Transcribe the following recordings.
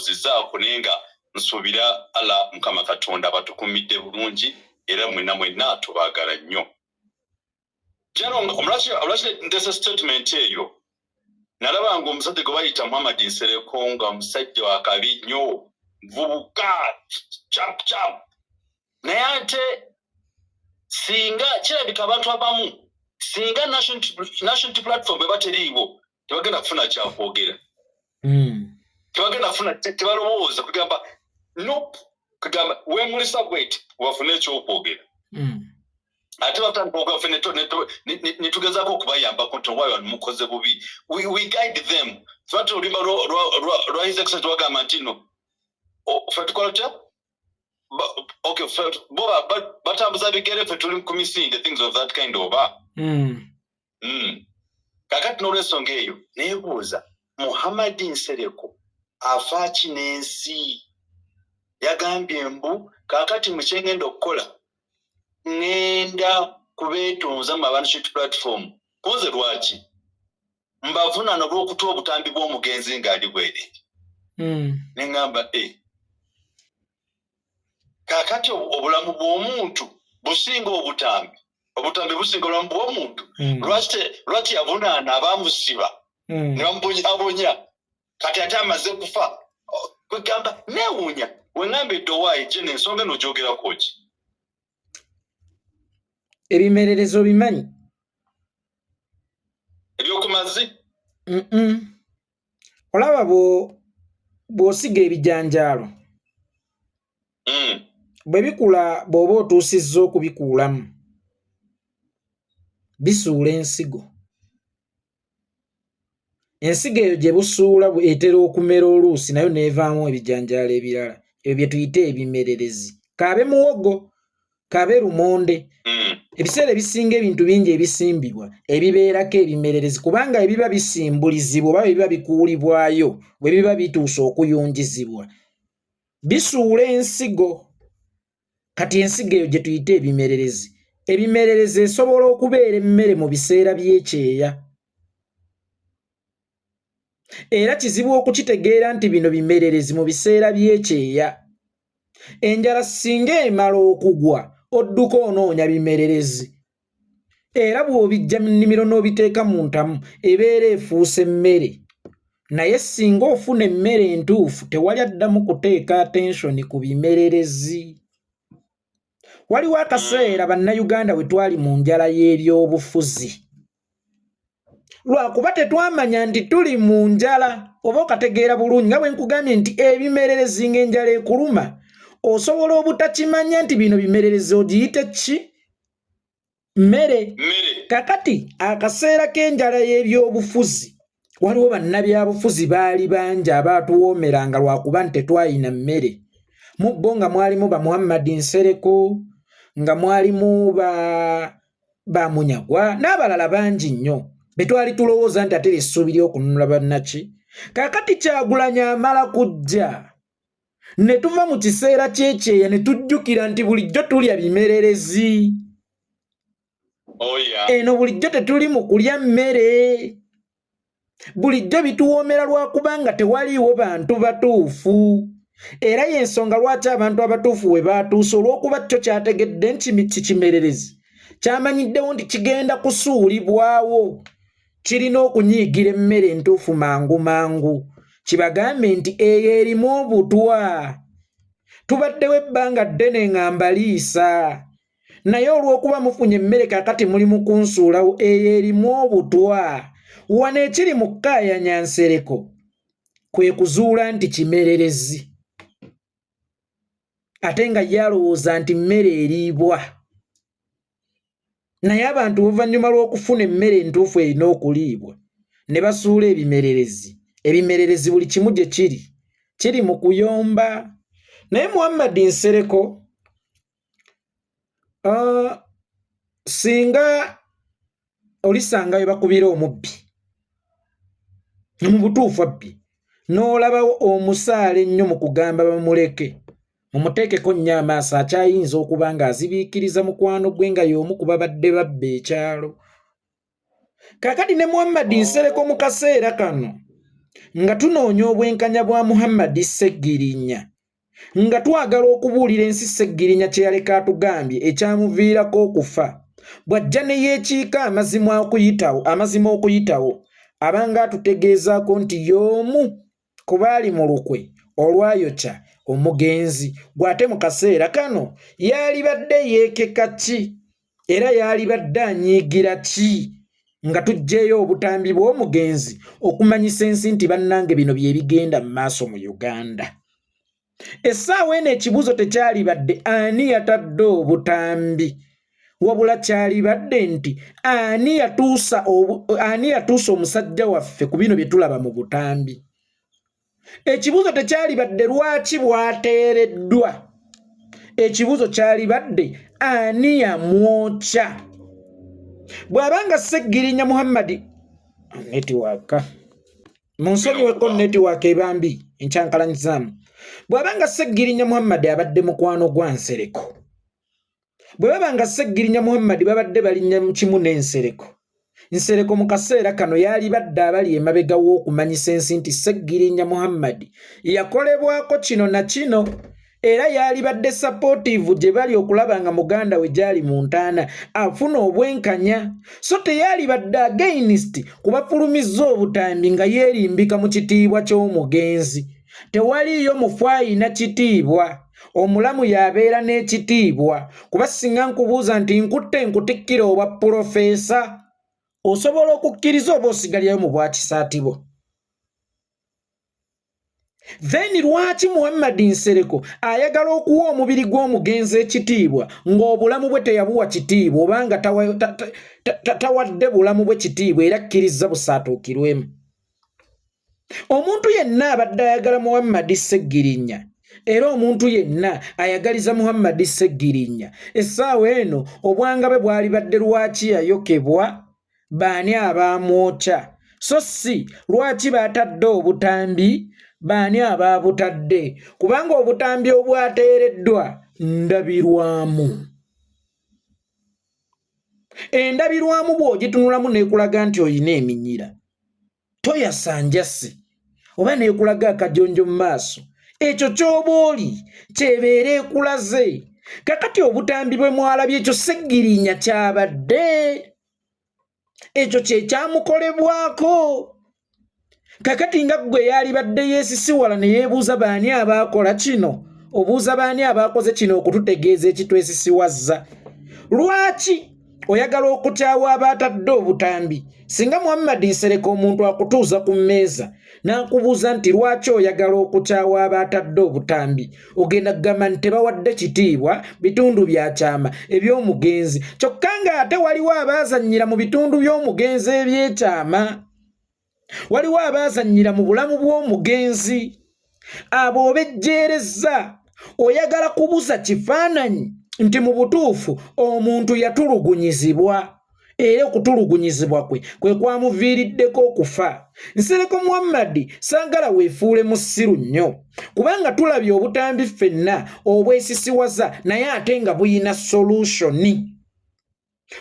Sibabuuzizaako, naye nga nsuubira Allah Mukama Katonda batukumidde bulungi, era mwenna mwenna tubaagala nnyo. Lwaki ndese statement eyo? Nalaba nga omusajja gwe bayita Muhammad Nsereko, nga musajja wakabi nnyo, nvubuka chap chap, naye ate singa kirabika abantu abamu, singa National Platform eba teriiwo, tebagenda kufuna kyakwogera. Tebagenda kufuna, tebalowooza kugamba nop, kugamba wemulisa bweti wafune ekyokwogera. Ate batandika okwafe netugezaako okubayambako nti owaayo mukoze bubi, we guide them. Fati oluyimba lwa His Excellence wagamba nti no, fe tukola tutya? Okay, bo batambuza bigere, fe tuli ku misinde, things of that kind oba. Kakati n'olwensonga eyo neebuuza, Muhammadi Nsereko afaaki n'ensi? Yagambye mbu kakati mukyengenda okukola, ŋŋenda kubeetonza mu abantu platform. Kunze lwaki mbavunaana olw'okuta obutambi bw'omugenzi ng'ali bwereere? Neŋŋamba e kaakati obulamu bw'omuntu businga obutambi, obutambi businga obulamu bw'omuntu. Lwaki yavunaana abaamusiba ne bamubonyabonya, kati ate amaze kufa? Kwegamba neewuunya weŋŋamba eddowaayi gye ensonga eno gyogerako ki? Ebimererezo bimanyi? Ebyokumazzi? Olaba bw'osiga ebijanjaalo, bwe bikula, bw'oba otuusizza okubikuulamu, bisuula ensigo. Ensigo eyo gye busuula etera okumera oluusi nayo n'evaamu ebijanjaalo ebirala, ebyo bye tuyita ebimererezi. Kaabe muwogo, kaabe lumonde. Ebiseera ebisinga ebintu bingi ebisimbibwa ebibeerako ebimererezi, kubanga ebiba bisimbulizibwa oba ebiba bikuulibwayo, bwe biba bituuse okuyungizibwa, bisuula ensigo. Kati ensigo eyo gye tuyita ebimererezi. Ebimererezi esobola okubeera emmere mu biseera by'ekyeya, era kizibu okukitegeera nti bino bimererezi mu biseera by'ekyeya. Enjala singa emala okugwa, odduka onoonya bimererezi, era bw'obijja mu nnimiro n'obiteeka mu ntamu, ebeera efuuse mmere. Naye singa ofuna emmere entuufu, tewali addamu kuteeka attention ku bimererezi. Waliwo akaseera Bannayuganda we twali mu njala y'ebyobufuzi, lwakuba tetwamanya nti tuli mu njala. Oba okategeera bulungi nga bwe nkugambye nti ebimererezi, ng'enjala ekuluma, osobola obutakimanya nti bino bimererezi, ogiyite ki? Mmere. Kakati akaseera k'enjala y'ebyobufuzi, waliwo bannabyabufuzi baali bangi abaatuwoomeranga lwakuba nti tetwayina mmere. Mu bo nga mwalimu ba Muhammadi Nsereko, nga mwalimu ba Bamunyagwa n'abalala bangi nnyo be twali tulowooza nti ate essuubi ly'okununula bannaki. Kaakati Kyagulanyi amala kujja, ne tuva mu kiseera ky'ekyeya ne tujjukira nti bulijjo tulya bimererezi. Oh, eno bulijjo tetuli mu kulya mmere, bulijjo bituwoomera lwakubanga tewaliiwo bantu batuufu. Era y'ensonga lwaki abantu abatuufu we baatuuse, olw'okuba kyo kyategedde nti kimererezi, kyamanyiddewo nti kigenda kusuulibwawo, kirina okunyiigira emmere entuufu mangu mangu, kibagambe nti eyo erimu obutwa. Tubaddewo ebbanga ddene nga mbaliisa, naye olw'okuba mufunye emmere, kaakati muli mu kunsuulawo eyo erimu obutwa. Wano ekiri mu kkaayanya Nsereko kwe kuzuula nti kimererezi, ate nga ye alowooza nti mmere eriibwa. Naye abantu oluvannyuma lw'okufuna emmere entuufu erina okuliibwa, ne basuula ebimererezi. Ebimererezi buli kimu gye kiri, kiri mu kuyomba. Naye Muhammadi Nsereko, singa olisangayo bakubira omubbi mu butuufu abbi, n'olabawo omusaala ennyo mu kugamba bamuleke, mumuteekeko nnyo amaaso, akyayinza okuba ng'azibiikiriza mukwano gwe nga y'omu ku babadde babba ekyalo. Kaakati ne Muhammadi Nsereko mu kaseera kano Nga tunoonya obwenkanya bwa Muhammadi Ssegirinya, nga twagala okubuulira ensi Ssegirinya kye yaleka atugambye ekyamuviirako okufa, bw'ajja ne yeekiika amazima okuyitawo, amazima okuyitawo, abanga atutegeezaako nti y'omu ku baali mu lukwe olwayokya omugenzi, gw'ate mu kaseera kano yaalibadde yeekeka ki era yaalibadde anyiigira ki nga tuggyeeyo obutambi bw'omugenzi okumanyisa ensi nti bannange bino bye bigenda mu maaso mu Uganda. Essaawa eno ekibuuzo tekyalibadde ani yatadde obutambi, wabula kyalibadde nti ani yatuusa ani yatuusa omusajja waffe ku bino bye tulaba mu butambi. Ekibuuzo tekyalibadde lwaki bwateereddwa, ekibuuzo kyalibadde ani yamwokya. Bw'aba nga Ssegirinya Muhammadi netiwaaka munsonyiweko netiwaaka ebambi enkyankalanyizaamu, bw'aba nga Ssegirinya Muhammadi abadde mukwano gwa Nsereko, bwe baba nga Ssegirinya Muhammadi babadde balinnya mu kimu n'Ensereko, Nsereko mu kaseera kano yaalibadde abali emabega w'okumanyisa ensi nti Ssegirinya Muhammadi yakolebwako kino na kino, era yaalibadde sapootiivu gye bali okulaba nga muganda we gyali mu ntaana afuna obwenkanya, so teyaalibadde against kubafulumizza obutambi nga yeerimbika mu kitiibwa ky'omugenzi. Tewaliiyo mufu ayina kitiibwa, omulamu y'abeera n'ekitiibwa, kuba singa nkubuuza nti nkutte nkutikkira obwa pulofeesa, osobola okukkiriza oba osigalirayo mu bwakisaati bwo? Then lwaki Muhammad Nsereko ayagala okuwa omubiri gw'omugenzi ekitiibwa ng'obulamu bwe teyabuwa kitiibwa, oba nga tawadde bulamu bwe kitiibwa era akkirizza busaatuukirwemu? Omuntu yenna abadde ayagala Muhammad Ssegirinya, era omuntu yenna ayagaliza Muhammad Ssegirinya, essaawa eno obwanga bwe bwalibadde lwaki yayokebwa, baani abaamwokya, so si lwaki baatadde obutambi, baani abaabutadde, kubanga obutambi obwateereddwa ndabirwamu. Endabirwamu bw'ogitunulamu n'ekulaga nti olina eminyira, toyasa njasi, oba n'ekulaga akajonjo mu maaso, ekyo ky'oba oli kyebeera ekulaze. Kakati obutambi bwe mwalabye, ekyo Ssegirinya kyabadde, ekyo kye kyamukolebwako. Kakati nga ggwe yaalibadde yeesisiwala ne yeebuuza baani abaakola kino, obuuza baani abaakoze kino okututegeeza ekitwesisiwazza. Lwaki oyagala okukyawa abaatadde obutambi? Singa Muhammad Nsereko omuntu akutuuza ku mmeeza n'akubuuza nti lwaki oyagala okukyawa abaatadde obutambi, ogenda kugamba nti tebawadde kitiibwa bitundu bya kyama eby'omugenzi, kyokka ng'ate waliwo abaazannyira mu bitundu by'omugenzi eby'ekyama, waliwo abaazannyira mu bulamu bw'omugenzi. Abo obejjeerezza, oyagala kubuza kifaananyi nti mu butuufu omuntu yatulugunyizibwa, era okutulugunyizibwa kwe kwe kwamuviiriddeko okufa. Nsereko Muhammad, saagala weefuule musiru nnyo, kubanga tulabye obutambi ffenna obwesisiwaza naye ate nga buyina solution.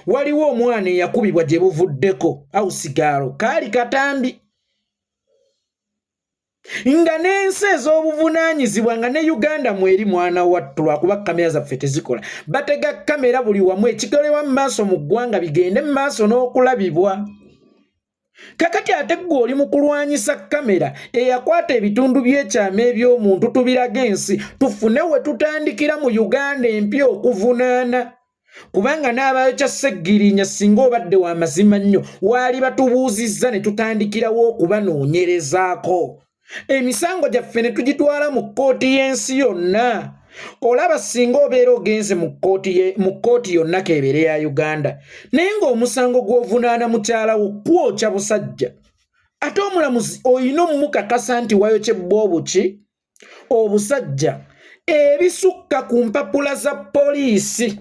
Waliwo omwana eyakubibwa gye buvuddeko awusigaalo kaali katambi, nga n'ensi ez'obuvunaanyizibwa nga ne Uganda mweri mwana wattu, lwakuba kamera zaffe tezikola, batega kamera buli wamu, ekikolebwa mu maaso mu ggwanga bigende mu maaso n'okulabibwa. Kakati ate ggwe oli mu kulwanyisa kamera eyakwata ebitundu by'ekyama eby'omuntu, tubiraga ensi tufune we tutandikira mu Uganda empya okuvunaana, kubanga n'abayokya Ssegirinya singa obadde wa mazima nnyo waali batubuuzizza ne tutandikirawo okubanoonyerezaako emisango gyaffe ne tugitwala mu kkooti y'ensi yonna. Olaba singa obeera ogenze mu kkooti yonna keebeere ya Uganda, naye ng'omusango gw'ovunaana mukyala wo kwokya busajja, ate omulamuzi olina omukakasa nti wayokyebwa obuki obusajja ebisukka ku mpapula za poliisi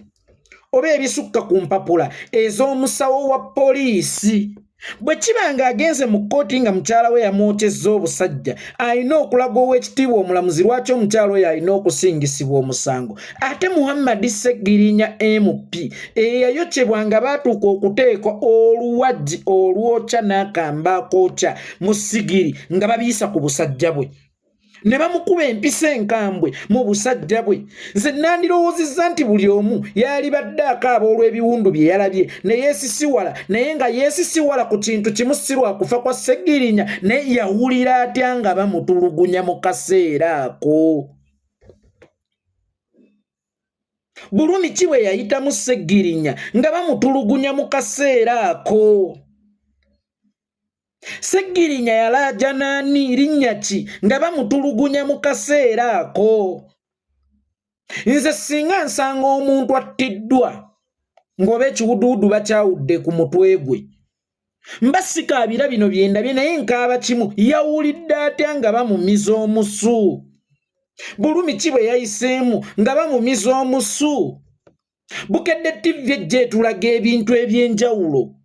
oba ebisukka ku mpapula ez'omusawo wa poliisi. Bwe kiba ng'agenze mu kkooti nga mukyala we yamwokyezza obusajja, alina okulaga ow'ekitiibwa omulamuzi lwaki omukyala oyo alina okusingisibwa omusango. Ate Muhammad Ssegirinya MP eyayokyebwa nga baatuuka okuteeka oluwagi olwokya n'akamba akookya mu sigiri nga babiyisa ku busajja bwe ne bamukuba empisa enkambwe mu busajja bwe. Nze nandirowoozezza nti buli omu yalibadde akaaba olw'ebiwundu bye yalabye ne yeesisiwala, naye nga yeesisiwala ku kintu kimu, si lwa kufa kwa Ssegirinya, naye yawulira atya nga bamutulugunya mu kaseera ako? Bulumi ki bwe yayitamu Ssegirinya nga bamutulugunya mu kaseera ako? Ssegirinya yalaajana ani, linnya ki nga bamutulugunya mu kaseera ako? Nze singa nsanga omuntu attiddwa ng'oba ekiwuduwudu bakyawudde ku mutwe gwe, mba sikaabira bino bye ndabye, naye nkaaba kimu: yawulidde atya nga bamumiza omusu? Bulumi ki bwe yayiseemu nga bamumiza omusu? Bukedde TV ejja etulaga ebintu eby'enjawulo.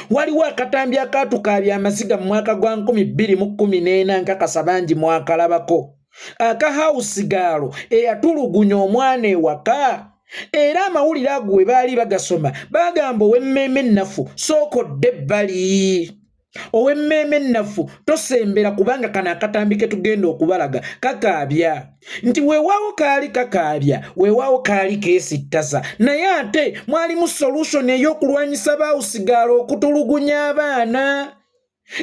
Waliwo akatambi akaatukaabya amaziga mu mwaka gwa 2014, nkakasa bangi mwakalabako, aka hawusigaalo eyatulugunya omwana ewaka. Era amawulire ago we baali bagasoma bagamba, ow'emmeeme ennafu sooka odde ebbali, ow'emmeeme ennafu tosembera, kubanga kano akatambi ke tugenda okubalaga kakaabya. Nti weewaawo kaali kakaabya, weewaawo kaali keesittaza, naye ate mwalimu solution ey'okulwanyisa baawusigaala okutulugunya abaana.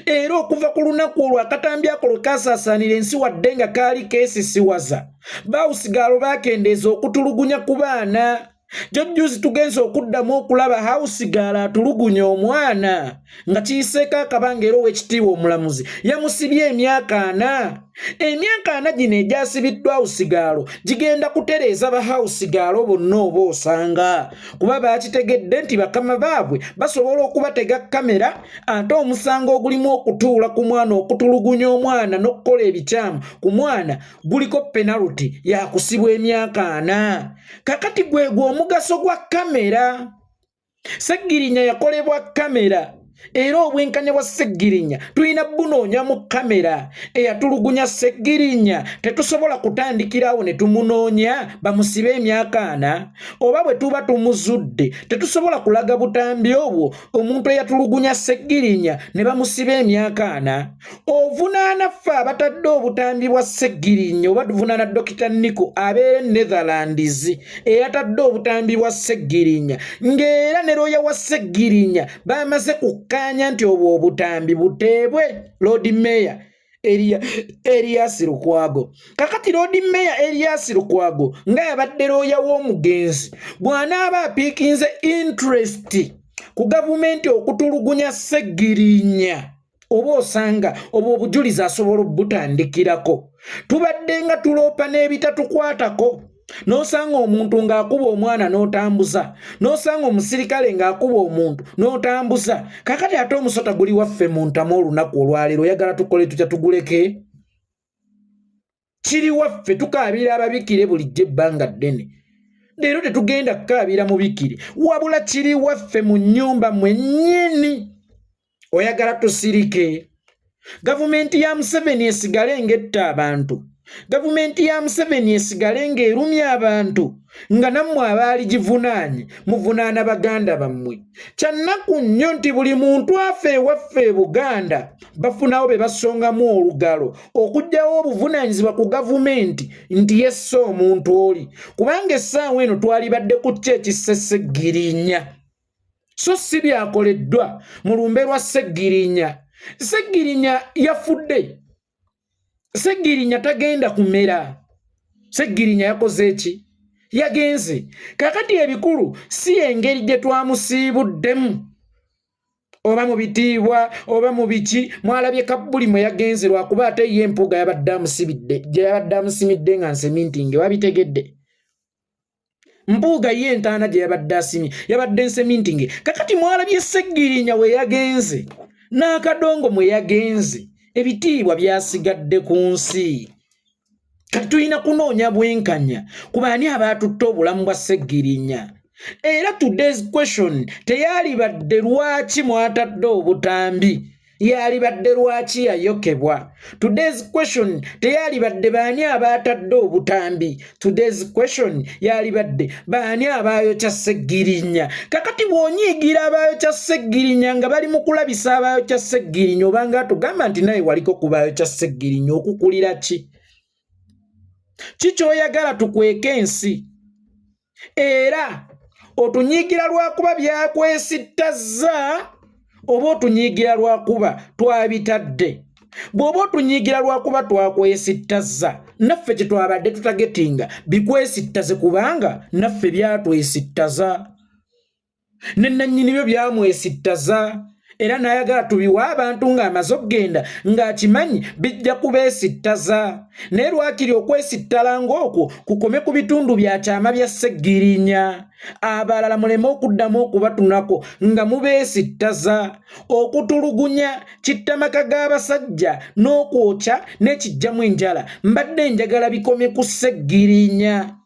Era okuva ku lunaku olwo akatambi ako lwe kaasaasaanira ensi, wadde nga kaali keesisiwaza, baawusigaalo baakendeeza okutulugunya ku baana. Jojjuzi tugenze okuddamu okulaba hawusigaala atulugunya omwana nga kiyiseeko akabanga, era ow'ekitiibwa omulamuzi yamusibye emyaka 40. Emyaka 40 gino egyasibiddwa hawusigaalo gigenda kutereeza bahawusigaalo bonna, oba osanga kuba baakitegedde nti bakama baabwe basobola okubatega kamera, ate omusango ogulimu okutuula ku mwana, okutulugunya omwana n'okukola ebikyamu ku mwana guliko penalty yakusibwa emyaka 40. Kakati gwegwe omugaso gwa kamera. Seggirinya yakolebwa kamera, era obwenkanya bwa Seggirinya tulina bunoonya mu kamera. Eyatulugunya Seggirinya tetusobola kutandikirawo ne tumunoonya bamusibe emyaka 40? Oba bwe tuba tumuzudde, tetusobola kulaga butambi obwo, omuntu eyatulugunya Seggirinya ne bamusiba emyaka 40? Ovunaana ffe abatadde obutambi bwa Seggirinya, oba tuvunaana Dokita Nico abeera e Netherlands eyatadde obutambi bwa Seggirinya, ng'era ne looya wa Seggirinya bamaze kukkaanya nti obwo obutambi buteebwe Lord Mayor Erias Lukwago. Kakati Lord Mayor Erias Lukwago nga yabadde looya w'omugenzi, bw'anaaba apiikinze interest ku gavumenti okutulugunya Seggirinya, oba osanga oba obujulizi asobola obutandikirako. Tubadde nga tuloopa n'ebitatukwatako, n'osanga omuntu ng'akuba omwana n'otambuza, n'osanga omusirikale ng'akuba omuntu n'otambuza. Kakati ate omusota guli waffe mu ntamu olunaku olwaleero, oyagala tukole tutya? Tuguleke? Kiri waffe. Tukaabira ababikire bulijjo ebbanga ddene, leero tetugenda kukaabira mubikire, wabula kiri waffe mu nnyumba mwennyini. Oyagala tusirike, gavumenti ya Museveni esigale ng'etta abantu, gavumenti ya Museveni esigale ng'erumya abantu, nga nammwe abaali givunaanye muvunaana baganda bammwe? Kyannaku nnyo nti buli muntu afa ewaffe e Buganda bafunawo be basongamu olugalo okuggyawo obuvunaanyizibwa ku gavumenti nti yesse omuntu oli, kubanga essaawa eno twalibadde ku ki ekisse Seggirinya, so si byakoleddwa mu lumbe lwa Seggirinya. Seggirinya yafudde, Seggirinya tagenda kumera. Seggirinya yakoze eki? Yagenze. Kakati ebikulu si engeri gye twamusiibuddemu, oba mu bitiibwa oba mu biki. Mwalabye kabbuli mwe yagenze, lwakuba ate ye Empuuga yabadde amusibidde gye yabadde amusimidde nga nsemintinge. Wabitegedde? Mpuuga ye entaana gye yabadde asimye yabadde nsemintinge. Kakati mwalabye Seggirinya we yagenze n'akadongo mwe yagenze, ebitiibwa byasigadde ku nsi. Kati tulina kunoonya bwenkanya ku baani abaatutte obulamu bwa Seggirinya. Era today's question teyalibadde lwaki mwatadde obutambi, yalibadde lwaki yayokebwa. Today's question teyalibadde baani abaatadde obutambi, today's question yalibadde baani abaayokya Ssegirinya. Kakati bw'onyiigira abaayokya Ssegirinya nga bali mu kulabisa abaayokya Ssegirinya, obanga atugamba nti naye waliko ku baayokya Ssegirinya, okukulira ki? Ki ky'oyagala tukweke ensi? Era otunyiigira lwakuba byakwesittazza oba otunyiigira lwakuba twabitadde? Bw'oba otunyiigira lwakuba twakwesittazza, naffe kye twabadde tutagetinga bikwesittaze, kubanga naffe byatwesittaza ne nannyini byo byamwesittaza, era n'ayagala tubiwe abantu ng'amaze okugenda ng'akimanyi bijja kubeesittaza. Naye lwakiri okwesittala ng'okwo kukome ku bitundu bya kyama bya Ssegirinya, abalala muleme okuddamu okubatunako nga mubeesittaza. Okutulugunya kittamaka g'abasajja n'okwokya n'ekijjamu enjala, mbadde njagala bikome ku Ssegirinya,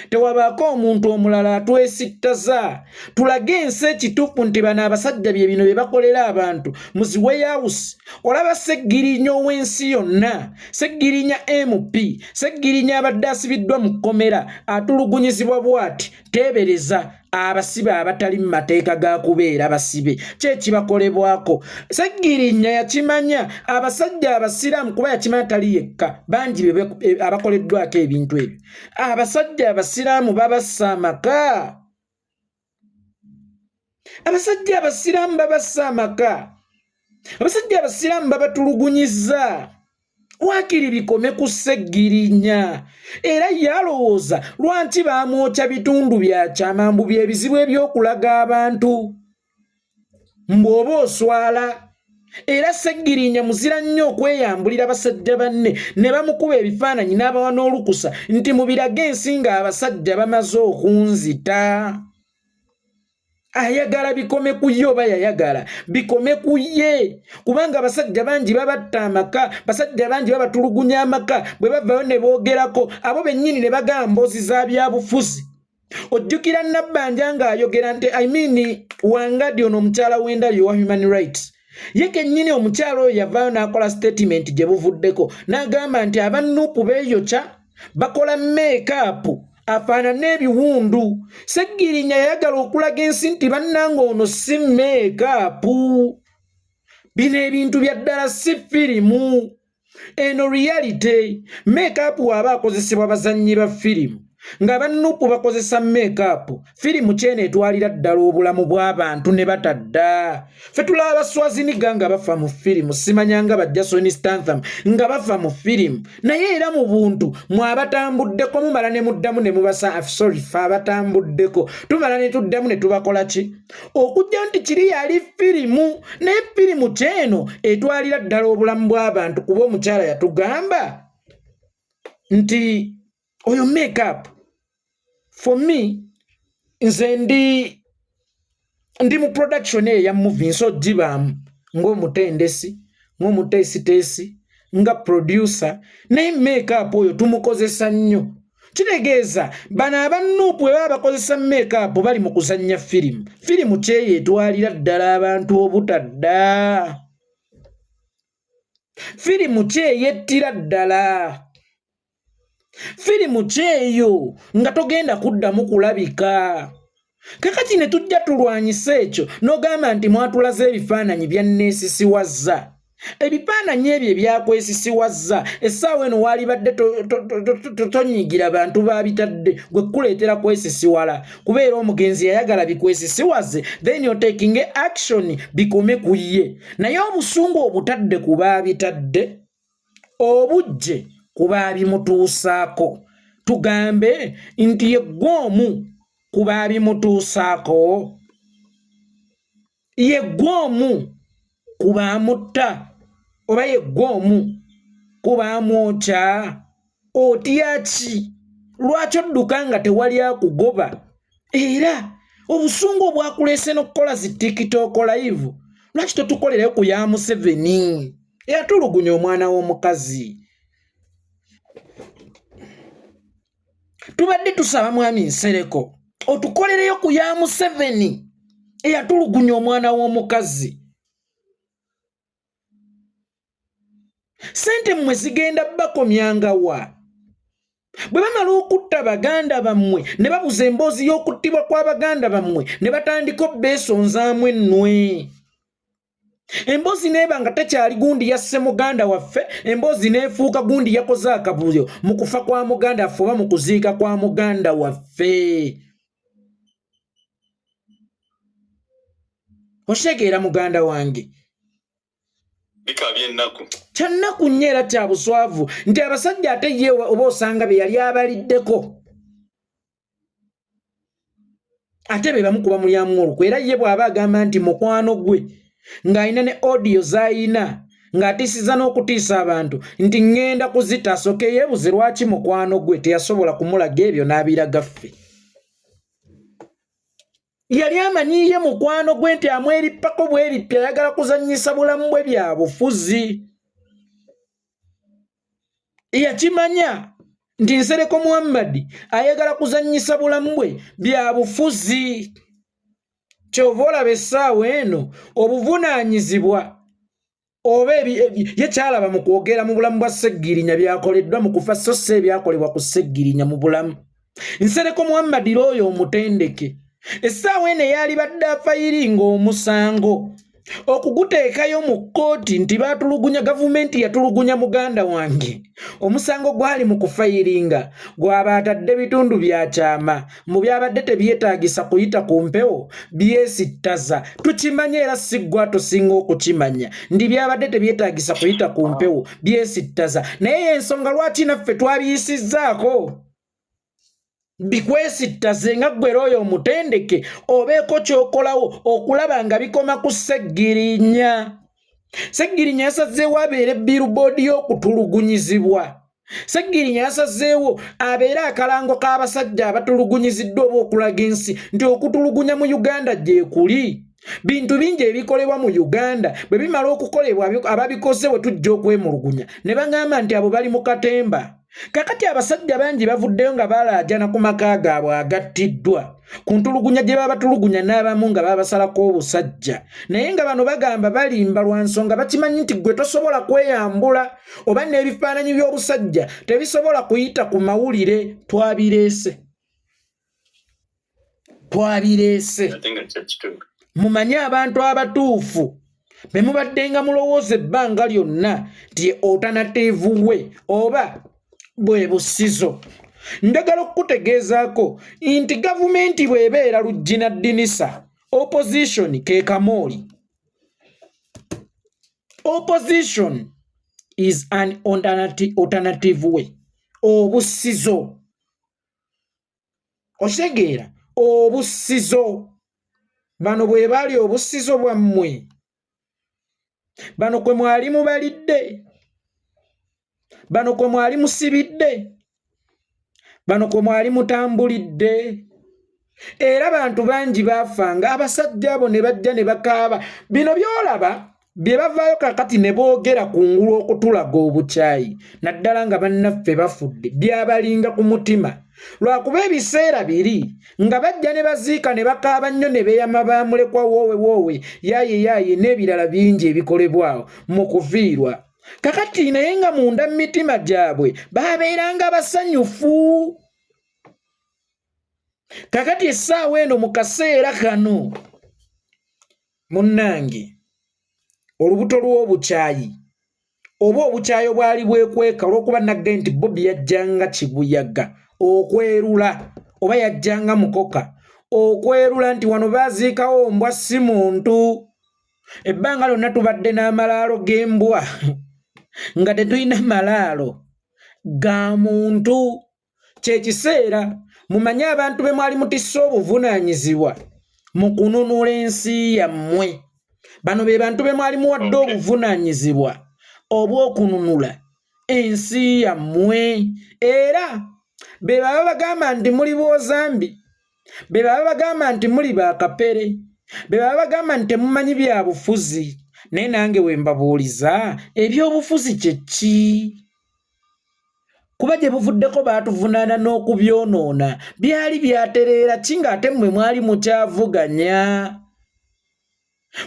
tewabaako omuntu omulala atwesittaza. Tulage ensi ekituufu nti bano abasajja bye bino bye bakolera abantu mu zi warehouse. Olaba Ssegirinya ow'ensi yonna, Ssegirinya MP, Ssegirinya abadde asibiddwa mu kkomera atulugunyizibwa bw'ati. Teebereza abasibe abatali mu mateeka ga kubeera basibe, ki ekibakolebwako? Ssegirinya yakimanya abasajja abasiraamu, kuba yakimanya tali yekka, bangi abakoleddwako ebintu ebyo. Abasajja abasiraamu babassa amaka, abasajja abasiraamu babassa amaka, abasajja abasiraamu babatulugunyizza. Waakiri bikome ku Ssegirinya. Era yalowooza lwaki baamwokya bitundu bya kyama, mbu byebizibu eby'okulaga abantu, mbu oba oswala. Era Ssegirinya muzira nnyo okweyambulira basajja banne ne bamukuba ebifaananyi n'abawa n'olukusa nti mubirage ensi nga abasajja bamaze okunzita. Ayagala bikome ku ye oba yayagala bikome ku ye, kubanga abasajja bangi babatta amaka, basajja bangi babatulugunya amaka, bwe bavayo ne boogerako abo bennyini ne bagamba mboozi za byabufuzi. Ojjukira Nabbanja ng'ayogera nti, I mean, Wangadi ono omukyala w'endali owa human rights, ye kennyini omukyala oyo yavaayo n'akola statement gye buvuddeko n'agamba nti aba NUP beeyokya, bakola makeup afaanana ebiwundu. Seggirinya yayagala okulaga ensi nti bannanga ono si makeup, bino ebintu bya ddala, si firimu, eno reality. Makeup waaba akozesebwa bazannyi ba firimu, nga ba NUP bakozesa makeup, firimu kyeno etwalira ddala obulamu bw'abantu ne batadda. Ffe tulaba ba Schwarzenegger nga bafa mu firimu, simanyanga ba Jason Statham nga bafa mu firimu, naye era mu buntu mwabatambuddeko mumala ne muddamu ne mubasa. Sorry, fe abatambuddeko tumala ne tuddamu ne tubakola ki okujja nti kiri yali firimu, naye firimu kyeno etwalira ddala obulamu bw'abantu, kuba omukyala yatugamba nti oyo makeup. For me, nze ndi mu production eyo eya movie, nso gibaamu ng'omutendesi, ng'omuteesiteesi, nga producer, naye makeup oyo tumukozesa nnyo. Kitegeeza bano aba NUP bwe baba bakozesa makeup bali mu kuzannya firimu. Firimu kyeyo etwalira ddala abantu obutadda. Firimu kyeyettira ddala. Firimu kyeyo nga togenda kuddamu kulabika. Kakati ne tujja tulwanyisa ekyo n'ogamba nti mwatulaze ebifaananyi bya neesisiwazza. Ebifaananyi ebyo ebyakwesisiwazza, essaawa eno waalibadde tonyiigira bantu babitadde, gwe kukuleetera kwesisiwala, kubeera omugenzi yayagala bikwesisiwaze, then otakinge action bikome ku ye. Naye obusungu obutadde ku baabitadde, obujje ku baabimutuusaako. Tugambe nti ye ggwe omu ku baabimutuusaako, ye ggwe omu ku baamutta, oba ye ggwe omu ku baamwokya? Otya ki? Lwaki odduka nga tewali akugoba? Era obusungu obwakuleese n'okukola zi TikTok live, lwaki totukolerayo ku ya Museveni eyatulugunya omwana w'omukazi? Tubadde tusaba mwami Nsereko Otukolereyo ku ya Museveni eyatulugunya omwana w'omukazi. Sente mmwe zigenda bakomyangawa? Bwe bamala okutta baganda bammwe ne babuza emboozi y'okuttibwa kwa baganda bammwe ne batandika obbeesonzaamu ennwe. Emboozi neeba nga tekyali gundi yasse muganda waffe, emboozi neefuuka gundi yakoze akavuyo mu kufa kwa muganda waffe oba mu kuziika kwa muganda waffe. Okitegeera muganda wange? Bikabya ennaku. Kyannaku nnyo era kya buswavu nti abasajja ate ye oba osanga be yali abaliddeko ate be bamu kuba mulyamu olukwe. Era ye bw'aba agamba nti mukwano gwe ng'alina ne audio z'ayina ng'atiisiza n'okutiisa abantu nti ŋŋenda kuzita, asooke yeebuze lwaki mukwano gwe teyasobola kumulaga ebyo n'abiraga ffe. Yali amanyi ye mukwano gwe nti amwerippako bwerippi, ayagala kuzannyisa bulamu bwe bya bufuzi. Yakimanya nti Nsereko Muhammad ayagala kuzannyisa bulamu bwe bya bufuzi. Kyova olaba essaawa eno obuvunaanyizibwa oba ye kyalaba mu kwogera mu bulamu bwa Ssegirinya byakoleddwa mu kufa, so si ebyakolebwa ku Ssegirinya mu bulamu. Nsereko Muhammad looyo omutendeke essaawa eno eyalibadde afayiringa omusango okuguteekayo mu kkooti nti baatulugunya, gavumenti yatulugunya muganda wange. Omusango gwali mu kufayiringa gwaba atadde bitundu bya kyama mu byabadde tebyetaagisa kuyita ku mpewo, byesittaza. Tukimanye era si ggwe atusinga okukimanya ndi byabadde tebyetaagisa kuyita ku mpewo, byesittaza. Naye y'ensonga lwaki naffe twabiyisizzaako bikwesittaze nga ggwe era oyo omutendeke obeeko ky'okolawo okulaba nga bikoma ku Ssegirinya. Ssegirinya yasazeewo abeere billboard y'okutulugunyizibwa. Ssegirinya yasazeewo abeere akalango k'abasajja abatulugunyiziddwa oba okulaga ensi nti okutulugunya mu Uganda gyekuli. Bintu bingi ebikolebwa mu Uganda bwe bimala okukolebwa ababikoze bwe tujja okwemulugunya ne bagamba nti abo bali mu katemba. Kakati abasajja bangi bavuddeyo nga balaajana ku maka gaabwe agattiddwa ku ntulugunya gye babatulugunya n'abamu nga babasalako obusajja, naye nga bano bagamba balimba lwa nsonga bakimanyi nti ggwe tosobola kweyambula oba n'ebifaananyi by'obusajja tebisobola kuyita ku mawulire. Twabireese, twabireese. Mumanye abantu abatuufu be mubaddenga mulowooza ebbanga lyonna nti alternative we oba bwe busizo. Njagala okukutegeezaako nti gavumenti bw'ebeera luggi na ddinisa, opposition ke kamooli. Opposition is an alternative way, obusizo. Okitegeera? Obusizo bano bwe baali obusizo bwammwe, bano kwe mwali mubalidde, bano kwe mwali musibidde, bano kwe mwali mutambulidde. Era bantu bangi baafanga abasajja abo ne bajja ne bakaaba. Bino by'olaba bye bavaayo kakati ne boogera ku ngulu okutulaga obukyayi, naddala nga bannaffe bafudde, byabalinga ku mutima. Lwakuba ebiseera biri nga bajja ne baziika ne bakaaba nnyo ne beeyama bamulekwa woowe woowe yaaye yaaye n'ebirala bingi ebikolebwawo mu kufiirwa. Kakati naye nga munda mu mitima gyabwe babeeranga basanyufu. Kakati essaawa eno mu kaseera kano munnange olubuto lw'obukyayi oba obukyayi obwali bwekweka olw'okuba nagge nti Bobi yajjanga kibuyaga okwerula oba yajjanga mukoka okwerula nti wano baziikawo mbwa si muntu. Ebbanga lyonna tubadde n'amalaalo g'embwa nga tetulina malaalo ga muntu. Kye kiseera mumanye abantu be mwali mutisse obuvunaanyizibwa mu kununula ensi yammwe. Bano be bantu be mwali muwadde obuvunaanyizibwa obw'okununula ensi yammwe, era be baba bagamba nti muli boozambi, be baba bagamba nti muli bakapere, be baba bagamba nti temumanyi bya bufuzi. Naye nange we mbabuuliza, ebyobufuzi kye ki? Kuba gye buvuddeko baatuvunaana n'okubyonoona. Byali byatereera ki ng'ate mmwe mwali mukyavuganya?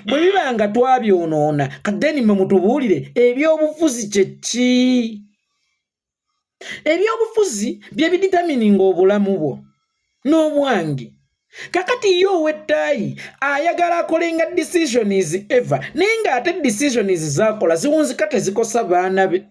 Bwe biba nga twabyonoona, kaddeni mmwe mutubuulire ebyobufuzi kye ki? Ebyobufuzi bye biditamininga obulamu bwo n'obwange. Kakati ye ow'ettaayi ayagala akolenga decisions ever, naye ng'ate decisions z'akola ziwunzika tezikosa baana be.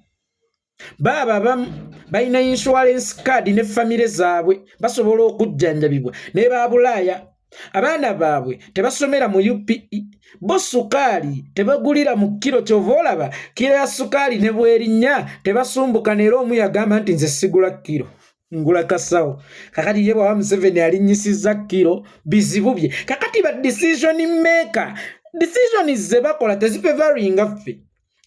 Baaba abamu balina insurance card ne famire zaabwe basobola okujjanjabibwa ne ba Bulaaya. Abaana baabwe tebasomera mu UPE, bo sukaali tebagulira mu kiro, kyova olaba kiro ya sukaali ne bwerinnya tebasumbuka. Neera omu yagamba nti nze sigula kiro, ngula kasawo. Kakati ye bwaba Museveni alinnyisizza kiro, bizibu bye. Kakati ba decision maker, decisions ze bakola tezifevaringa ffe,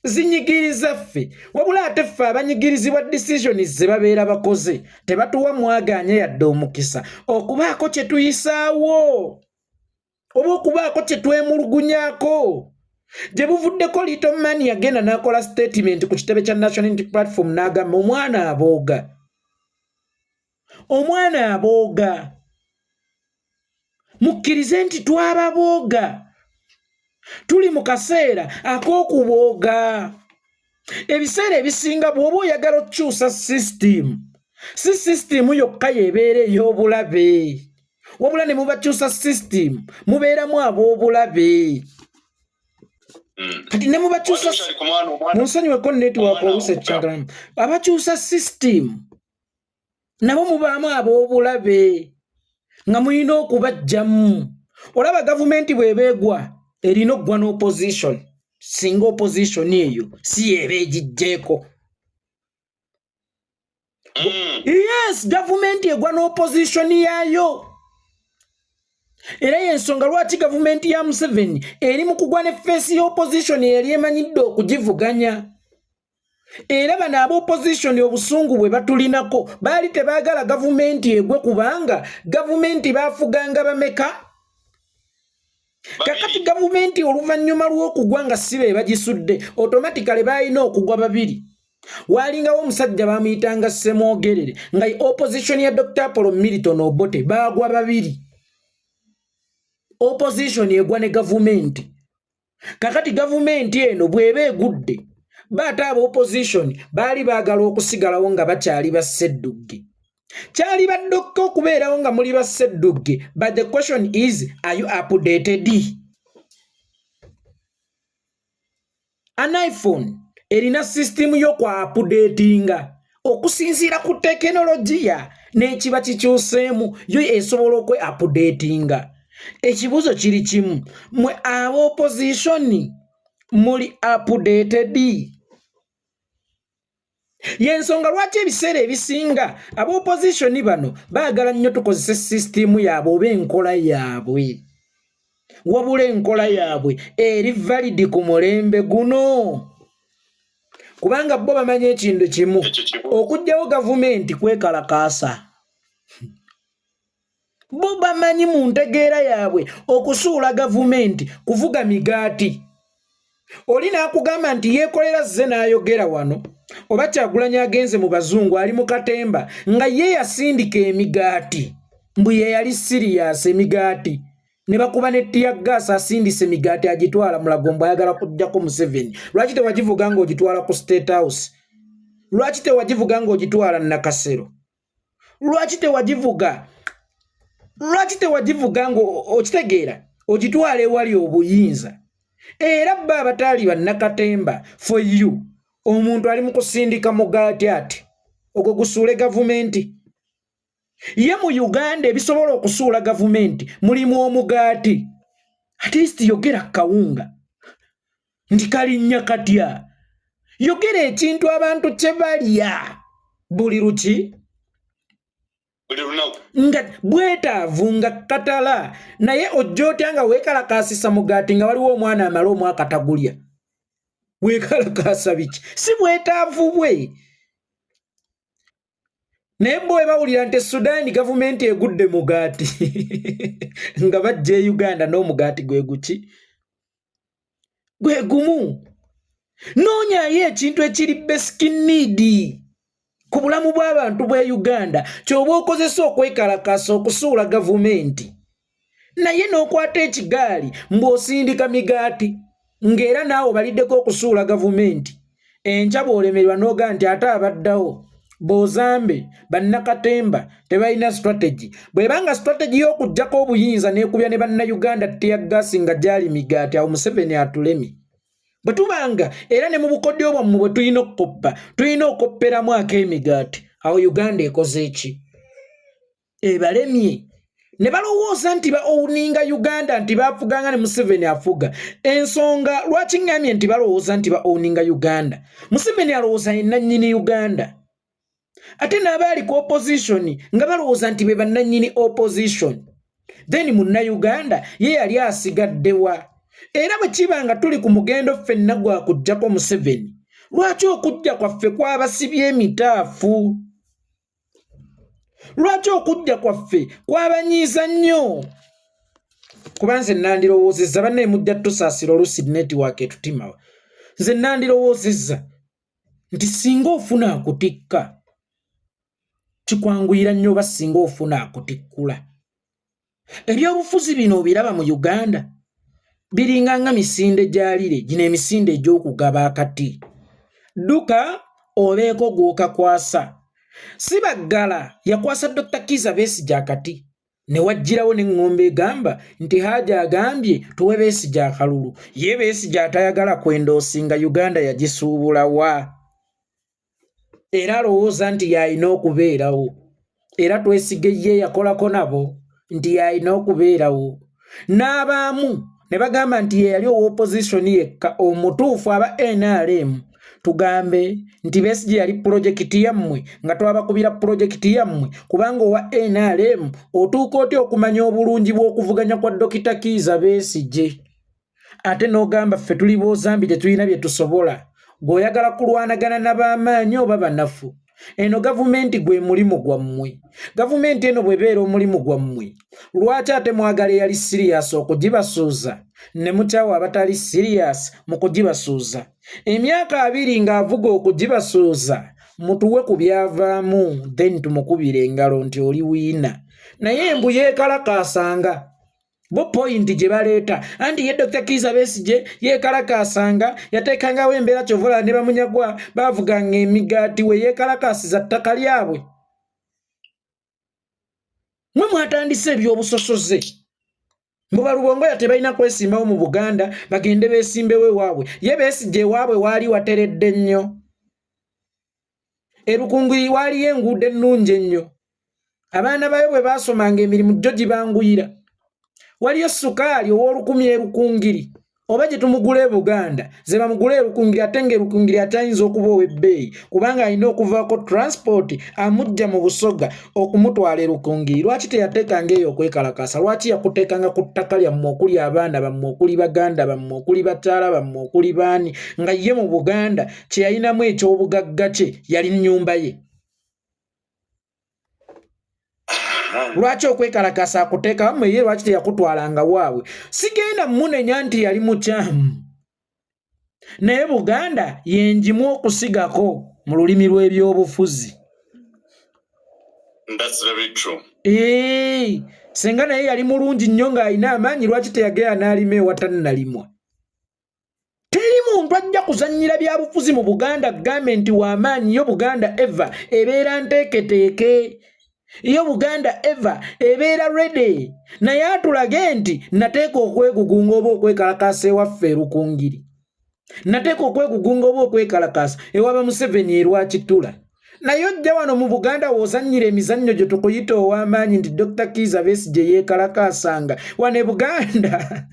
zinyigiriza ffe. Wabula ate ffe abanyigirizibwa decisions ze babeera bakoze tebatuwa mwagaanya yadde omukisa okubaako kye tuyisaawo oba okubaako kye twemulugunyaako. Gye buvuddeko Little Man yagenda n'akola statement ku kitebe kya National Unity Platform n'agamba omwana abooga, omwana abooga, mukkirize nti twababooga, tuli mu kaseera ak'okubooga. Ebiseera ebisinga bw'oba oyagala okukyusa sisitimu, si sisitimu yokka y'ebeera ey'obulabe, wabula ne mubakyusa sisitimu mubeeramu ab'obulabe. Kati ne mubakyusa, munsonyiweko network oluusi ekyagalamu, abakyusa sisitimu nabo mubaamu ab'obulabe nga mulina okubaggyamu. Olaba gavumenti bw'ebeegwa erina okuggwa n'opposition, singa opposition eyo si yeeba egijjeeko. Yes, gavumenti egwa n'opposition yaayo, era yensonga lwaki gavumenti ya Museveni eri mu kugwa ne face y'opposition eyali emanyidde okugivuganya. Era bano aba opposition obusungu bwe batulinako, baali tebaagala gavumenti egwe, kubanga gavumenti baafuganga bameka? Kakati gavumenti oluvannyuma lw'okugwa nga si be bagisudde, automatically baalina okugwa babiri. Waalingawo omusajja bamuyitanga Ssemwogerere, nga opposition ya Dr Apollo Milton Obote, baagwa babiri. Opposition egwa ne gavumenti. Kakati gavumenti eno bw'eba egudde, baate aba opposition baali baagala okusigalawo nga bakyali basseddugge. Kyali baddokka okubeerawo nga muli basseddugge, but the question is, are you updated? An iPhone erina sisitimu y'okwa-updatinga okusinziira ku tekinologiya n'ekiba kikyuseemu, yo esobola okwe-updatinga. Ekibuuzo kiri kimu, mwe aba opposition muli updated? Yensonga lwaki ebiseera ebisinga aba opposition bano baagala nnyo tukozese sisitimu yaabwe oba enkola yaabwe, wabula enkola yaabwe eri valid ku mulembe guno, kubanga bo bamanyi ekintu kimu: okuggyawo gavumenti kwekalakaasa. Bo bamanyi mu ntegeera yaabwe okusuula gavumenti kuvuga migaati. Oli n'akugamba nti yeekolera zze n'ayogera wano, oba Kyagulanyi agenze mu bazungu, ali mu katemba, nga ye yasindika emigaati, mbu ye yali serious. Emigaati ne bakuba ne tear gas, asindise emigaati agitwala Mulago, mbu ayagala kujjako Museveni. Lwaki tewagivuga ng'ogitwala ku State House? Lwaki tewagivuga ng'ogitwala Nakasero? Lwaki tewagivuga? Lwaki tewagivuga nga okitegeera ogitwala ewali obuyinza? Era bo abataali bannakatemba, for you, omuntu ali mu kusindika mugaati ati ogwo gusuule gavumenti. Ye mu Uganda ebisobola okusuula gavumenti mulimu omugaati. At least yogera kawunga nti kalinnya katya, yogera ekintu abantu kye balya buli luki buli lunaku, nga bwetaavu nga katala. Naye ojja otya nga weekalakaasisa mugaati nga waliwo omwana amala omwaka tagulya? Weekalakaasa biki? Si bwetaavu bwe. Naye bo bwe bawulira nti Sudaani gavumenti egudde mugaati, nga bajja e Uganda n'omugaati gwe guki? Gwe gumu. Noonyayo ekintu ekiri basic need. Ku bulamu bw'abantu bw'e Uganda ky'oba okozesa okwekalakaasa okusuula gavumenti, naye n'okwata ekigaali mbw'osindika migaati ng'era naawe obaliddeko okusuula gavumenti. Enkya bw'olemererwa n'ogaa nti ate abaddawo b'ozambe bannakatemba tebalina strategy. Bw'eba nga strategy y'okuggyako obuyinza n'ekubya ne Bannayuganda tear gas nga gyali migaati, awo Museveni atulemye. Bwe tubanga era ne mu bukodyo bwammwe bwe tulina okukoppa, tulina okopperamu ak'emigaati, awo Uganda ekoze eki? Ebalemye. Ne balowooza nti ba owninga Uganda, nti bafuganga ne Museveni afuga. Ensonga lwaki ŋŋambye nti balowooza nti ba owninga Uganda, Museveni alowooza ye nannyini Uganda, ate n'abaali ku opposition nga balowooza nti be bannannyini opposition. Then Munnayuganda ye yali asigaddewa? Era bwe kiba nga tuli ku mugendo ffenna gwa kuggyako Museveni, lwaki okujja kwaffe kwabasibye emitaafu? Lwaki okujja kwaffe kwabanyiiza nnyo? Kuba nze nandirowoozezza, bannaye mujja tusaasira olusi network etutimawa, nze nandirowoozezza nti singa ofuna akutikka kikwanguyira nnyo, oba singa ofuna akutikkula. Ebyobufuzi bino obiraba mu Uganda biringa nga misinde gyalire gino, emisinde egy'okugaba akati, dduka obeeko gw'okakwasa. Si baggala yakwasa Dr. Kiza Besigye akati, ne wajjirawo n'eŋŋombe egamba nti Haaji agambye tuwe Besigye akalulu. Ye Besigye atayagala kwendoosinga Uganda yagisuubulawa, era alowooza nti y'alina okubeerawo, era twesige ye yakolako nabo nti y'alina okubeerawo. N'abaamu ne bagamba nti ye yali owa opposition yekka omutuufu. Aba NRM tugambe nti Besigye yali pulojekiti yammwe, nga twabakubira pulojekiti yammwe, kubanga owa NRM otuuka otya okumanya obulungi bw'okuvuganya kwa Dokita Kiiza Besigye, ate n'ogamba ffe tuli boozambi, tetulina bye tusobola? Gweoyagala kulwanagana n'ab'amaanyi oba banafu? Eno gavumenti gwe mulimu gwammwe. Gavumenti eno bw'ebeera omulimu gwammwe, lwaki ate mwagala eyali serious okugibasuuza ne mukyawa abatali serious mu kugibasuuza? Emyaka 20 ng'avuga okugibasuuza, mutuwe ku byavaamu, then tumukubire engalo nti oli winner. Naye embu yeekalakaasanga bo point gye baleeta anti ye Dr. Kiiza Besigye yeekalakaasanga, yateekangawo embeera. Kyovola ne bamunyagwa baavuganga emigaati we yeekalakaasiza ttaka lyabwe. Mwe mwatandise ebyobusosoze mbu balubongoya tebalina kwesimbawo mu Buganda, bagende beesimbewo ewaabwe. Ye Besigye ewaabwe waali wateredde nnyo, erukungiri waaliyo enguudo ennungi ennyo, abaana bayo bwe baasomanga emirimu gyo gibanguyira, waliyo sukaali ow'olukumi erukungiri oba gye tumugula e Buganda ze bamugula erukungiri, ate nga erukungiri akyayinza okuba ow'ebbeeyi kubanga alina okuvaako transport amujja mu Busoga okumutwala erukungiri. Lwaki teyateekanga eyo okwekalakaasa? Lwaki yakuteekanga ku ttaka lyammwe okuli abaana bammwe, okuli baganda bammwe, okuli bakyala bammwe, okuli baani, nga ye mu Buganda kye yalinamu eky'obugagga kye yali nnyumba ye? Lwaki okwekalakasa akuteeka wammwe? Ye lwaki teyakutwalanga waabwe? Sigenda munenya nti yali mukyamu, naye Buganda yenjimu okusigako mu lulimi lw'ebyobufuzi. That's very true. Senga naye yali mulungi nnyo ng'alina amaanyi, lwaki teyagenda n'alima ewatannalima? Teri muntu ajja kuzannyira byabufuzi mu Buganda gambe nti w'amaanyi. Yo Buganda eva ebeera nteeketeeke, yo Buganda eva ebeera ready, naye atulage nti nateeka okwegugunga oba okwekalakaasa ewaffe erukungiri, nateeka okwegugunga oba okwekalakaasa ewaba Museveni erwakitula. Naye ojja wano mu Buganda w'ozannyira emizannyo gye tukuyita ow'amaanyi nti Dr. Kiiza Besigye yeekalakaasanga wano e Buganda.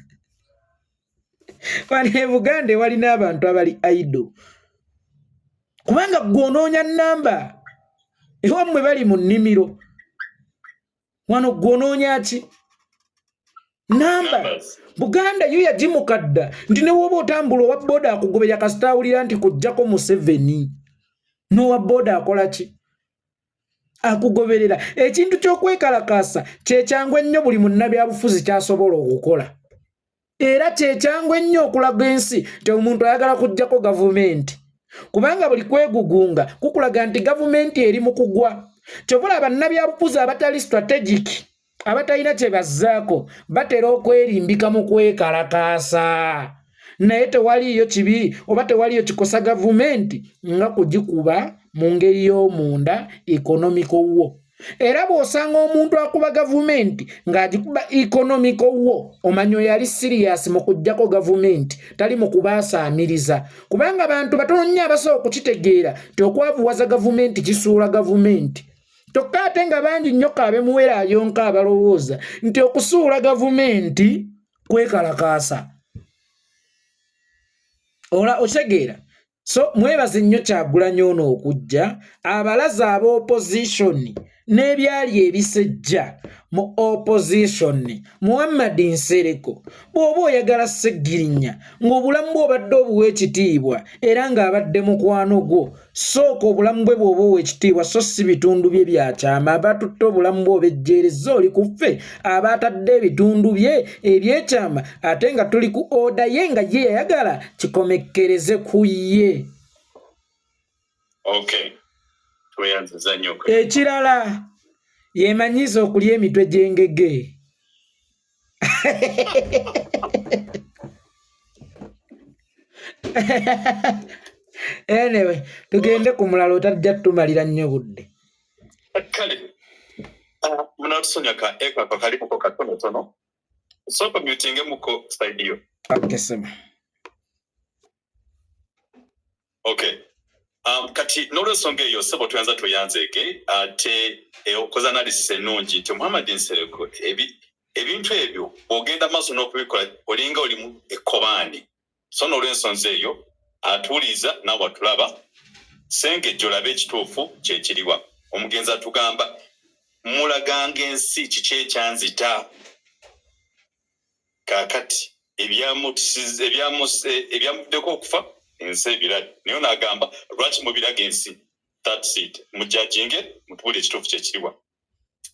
Wano e Buganda ewalina abantu abali idle, kubanga gwe onoonya nnamba, ewammwe bali mu nnimiro, wano gwe onoonya ki? Namba. Buganda yo yagimukadda nti ne woba otambula, owa booda akugoberya kasita awulira nti kujjako Museveni, n'owa booda akola ki? Akugoberera. Ekintu ky'okwekalakaasa kyekyangu ennyo buli munnabyabufuzi kyasobola okukola, era kyekyangu ennyo okulaga ensi nti omuntu ayagala kujjako gavumenti. Kubanga buli kwegugunga kukulaga nti gavumenti eri mu kugwa. Kyova olaba bannabyabufuzi abatali strategic, abatalina kye bazzaako, batera okwerimbika mu kwekalakaasa. Naye tewaliiyo kibi oba tewaliiyo kikosa gavumenti nga kugikuba mu ngeri y'omunda economical war. Era bw'osanga omuntu akuba gavumenti ng'agikuba economical war, omanya oyo ali serious mu kuggyako gavumenti, tali mu kubaasaamiriza. Kubanga bantu batono nnyo abasobola okukitegeera nti okwavuwaza gavumenti kisuula gavumenti. Kyokka ate nga bangi nnyo kaabe muwera ayonka abalowooza nti okusuula gavumenti kwekalakaasa. Ola okitegeera? So mwebaze nnyo Kyagulanyi ono okujja abalaze aba opposition n'ebyali ebisejja mu opposition. Muhammad Nsereko, bw'oba oyagala Ssegirinya ng'obulamu bwe obadde obuwa ekitiibwa era ng'abadde mukwano gwo, sooka obulamu bwe bw'oba owa ekitiibwa, so si bitundu bye bya kyama. Abatutte obulamu bwe obejjeerezza oli ku ffe abaatadde ebitundu bye ebyekyama, ate nga tuli ku oda ye nga ye yayagala kikomekkereze ku ye. Okay. Tweyanziza nnyo. Ekirala yemanyiza okulya emitwe gy'engege. Anyway, tugende ku mulala otajja tumalira nnyo budde. Kale munatusonyiwa ka eko ako kalimuko katonotono. Sooka mutingemuko side yo. Okay, sema. Okay. Kati n'olwensonga eyo ssebo tweyanza tweyanzeege ate okoze analysis ennungi nti Muhammad Nsereko ebintu ebyo bw'ogenda maaso n'okubikola olinga oli mu ekkobaani. So n'olwensonga eyo atuwuliriza naawe atulaba, Ssengejje olabe ekituufu kye kiriwa. Omugenzi atugamba mulaganga ensi kiki ekyanzita. Kaakati ebyamuddeko okufa ensi ebiraga, naye ono agamba lwaki mubiraga ensi? That's it. Mujajinge mutubuulire ekituufu kye kiriwa.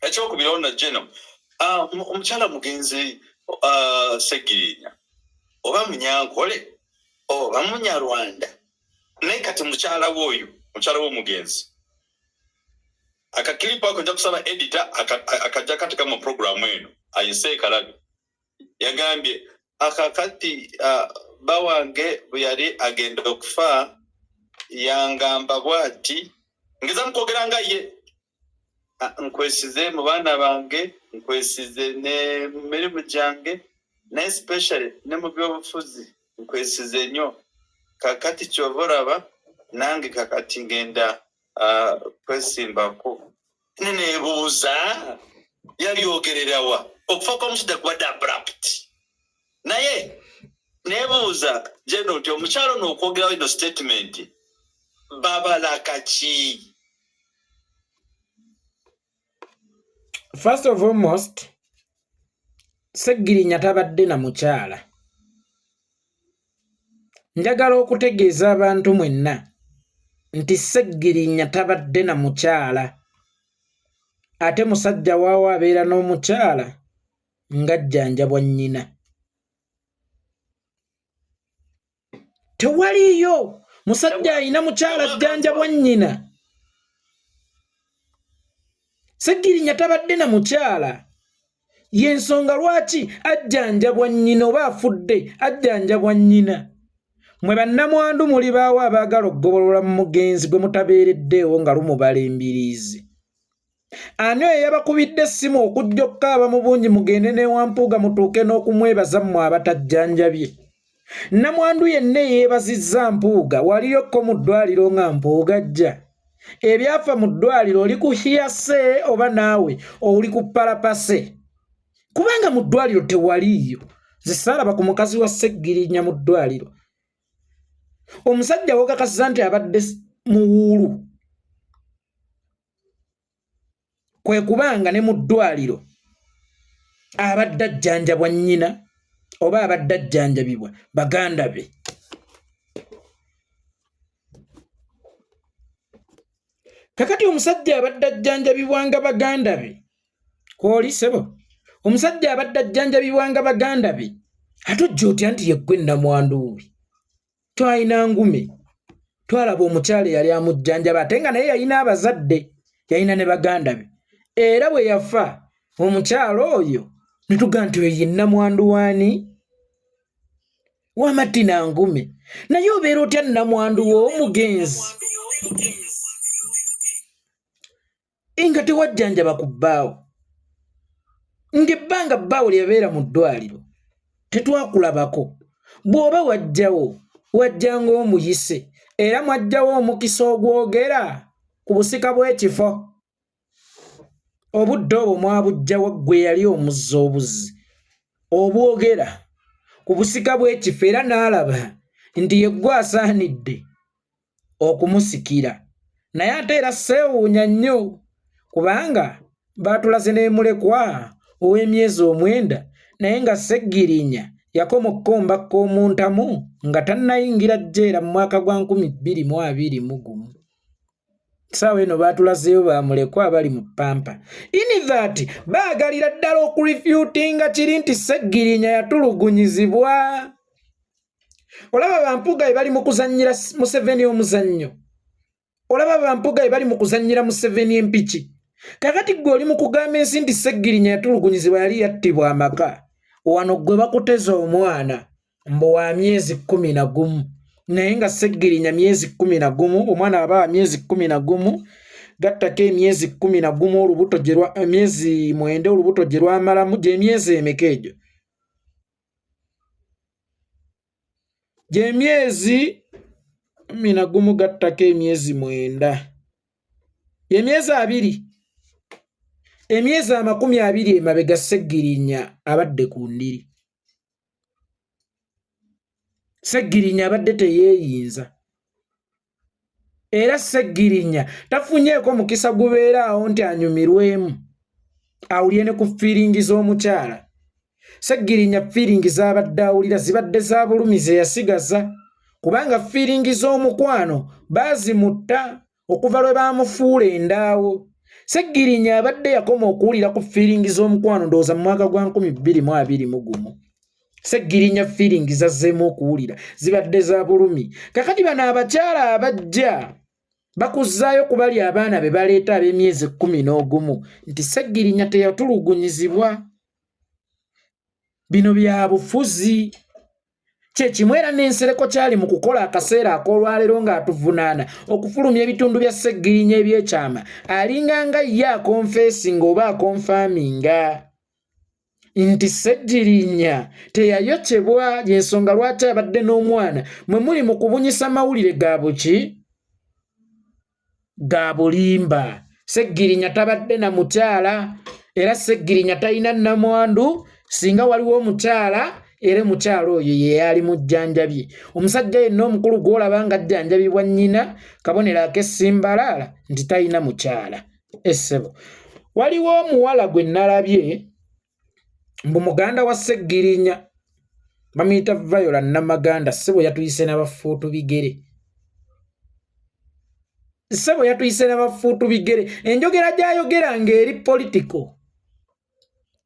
Ekyokubiri ono Geno, omukyala mugenzi Ssegirinya oba Munyankole oba Munyarwanda, naye kati mukyala we oyo, mukyala w'omugenzi, akakiripu ako nja kusaba editor akajja kateeka mu programu eno ayise ekalabe. Yagambye akakati bba wange bwe yali agenda okufa yangamba bw'ati, ngeza mukwogera nga ye, nkwesize mu baana bange, nkwesize ne mu mirimu gyange, naye especially ne mu byobufuzi nkwesize nnyo. Kakati ky'ova olaba nange kakati ngenda kwesimbako. Neneebuuza yalyogererawa okufa kw'omusajja kubadde abrupt, naye neebuuza Geno nti omukyalo ono okwogerawo eno statement babala kaki? First of almost, Ssegirinya tabadde na mukyala. Njagala okutegeeza abantu mwenna nti Ssegirinya tabadde na mukyala. Ate musajja waawo abeera n'omukyala ng'ajjanjabwa nnyina. Tewaliiyo musajja alina mukyala ajjanjabwa nnyina. Ssegirinya tabadde na mukyala. Y'ensonga lwaki ajjanjabwa nnyina oba afudde ajjanjabwa nnyina. Mwe bannamwandu muli baawo abaagala okugobolola mu mugenzi gwe mutabeereddeewo nga lumubala embiriizi. Ani oyo yabakubidde essimu okujja okukaaba mu bungi mugende ne Wampuuga mutuuke n'okumwebaza mmwe abatajjanjabye? Nnamwandu yenna eyeebazizza Mpuuga waliyokko mu ddwaliro nga Mpuuga ajja? Ebyafa mu ddwaliro oli ku hiyase oba naawe oli ku palapase? Kubanga mu ddwaliro tewaliiyo. Nze saalaba ku mukazi wa Ssegirinya mu ddwaliro. Omusajja wokakasiza nti abadde muwuulu kwe kubanga ne mu ddwaliro abadde ajjanjabwa nnyina oba abadde ajjanjabibwa baganda be. Kakati omusajja abadde ajjanjabibwanga baganda be, kwoli ssebo, omusajja abadde ajjanjabibwanga baganda be, ate ojja otya nti yeggwe nnamwandu we? Twalina ngume, Twalaba omukyala eyali amujjanjaba ate nga naye yalina abazadde, yalina ne baganda be, era bwe yafa omukyala oyo ne tugamba nti oyo ye nnamwandu waani wa Martina Ngume. Naye obeera otya nnamwandu w'omugenzi nga tewajjanjaba ku bbaawo, ng'ebbanga bbaawo lye yabeera mu ddwaliro tetwakulabako? Bw'oba wajjawo, wajja ng'omuyise, era mwajjawo omukisa ogwogera ku busika bw'ekifo. Obudde obwo mwabujjawo ggwe yali omuzza obuzzi obwogera ku busika bw'ekifo, era n'alaba nti yeggwe asaanidde okumusikira. Naye ate era seewuunya nnyo, kubanga baatulaze n'emulekwa ow'emyezi 9, naye nga Ssegirinya yakoma okukombakka omuntamu nga tannayingira jjeera mu mwaka gwa 2021. Ssaawa eno baatulazeeyo bamulekwa abali mu pampa. In that baagalira ddala okurefutinga kiri nti Ssegirinya yatulugunyizibwa. Olaba bampuga bwe bali mu kuzannyira Museveni omuzannyo, olaba bampuga bwe bali mu kuzannyira Museveni empiki. Kakati ggwe oli mu kugamba ensi nti Ssegirinya yatulugunyizibwa, yali yattibwa amaka. Wano ggwe bakuteza omwana mbu wa myezi 11, naye nga Ssegirinya myezi 11, omwana aba wa myezi 11, gattako emyezi 11 olubuto gye, emyezi 9 olubuto gye lwamalamu, gy'emyezi emeka egyo? Gy'emyezi 11 gattako emyezi 9, emyezi 20, emyezi 20 emabega Ssegirinya abadde ku ndiri. Ssegirinya abadde teyeeyinza, era Ssegirinya tafunyeeko mukisa gubeera awo nti anyumirwemu, awulire ne ku feelings z'omukyala. Ssegirinya feelings z'abadde awulira zibadde za bulumi ze yasigaza, kubanga feelings z'omukwano baazimutta okuva lwe baamufuula endaawo. Ssegirinya abadde yakoma okuwulira ku feelings z'omukwano ndowooza mu mwaka gwa 2021. Ssegirinya feelings zazzeemu okuwulira zibadde za bulumi. Kakati bano abakyala abajja bakuzzaayo ku bali abaana be baleeta ab'emyezi 11 nti Ssegirinya teyatulugunyizibwa, bino bya bufuzi. Kyekimu era n'ensereko kyali mu kukola akaseera ak'olwaleero ng'atuvunaana okufulumya ebitundu bya Ssegirinya ebyekyama, alinga nga ye aconfessinga oba aconfirminga nti Ssegirinya teyayokyebwa, y'ensonga lwaki abadde n'omwana. Mwe muli mu kubunyisa mawulire ga buki ga bulimba. Ssegirinya tabadde na mukyala, era Ssegirinya talina nnamwandu. Singa waliwo omukyala, era omukyala oyo ye yali mujjanjabye. Omusajja yenna omukulu gw'olaba nga ajjanjabibwa nnyina, kabonero ak'essimbalaala nti talina mukyala. Essebo, waliwo omuwala gwe nalabye mbu muganda wa Ssegirinya, bamuyita Viola Namaganda. Ssebo, yatuyise n'abafuutu bigere. Ssebo, yatuyise n'abafuutu bigere. Enjogera gy'ayogera ng'eri political,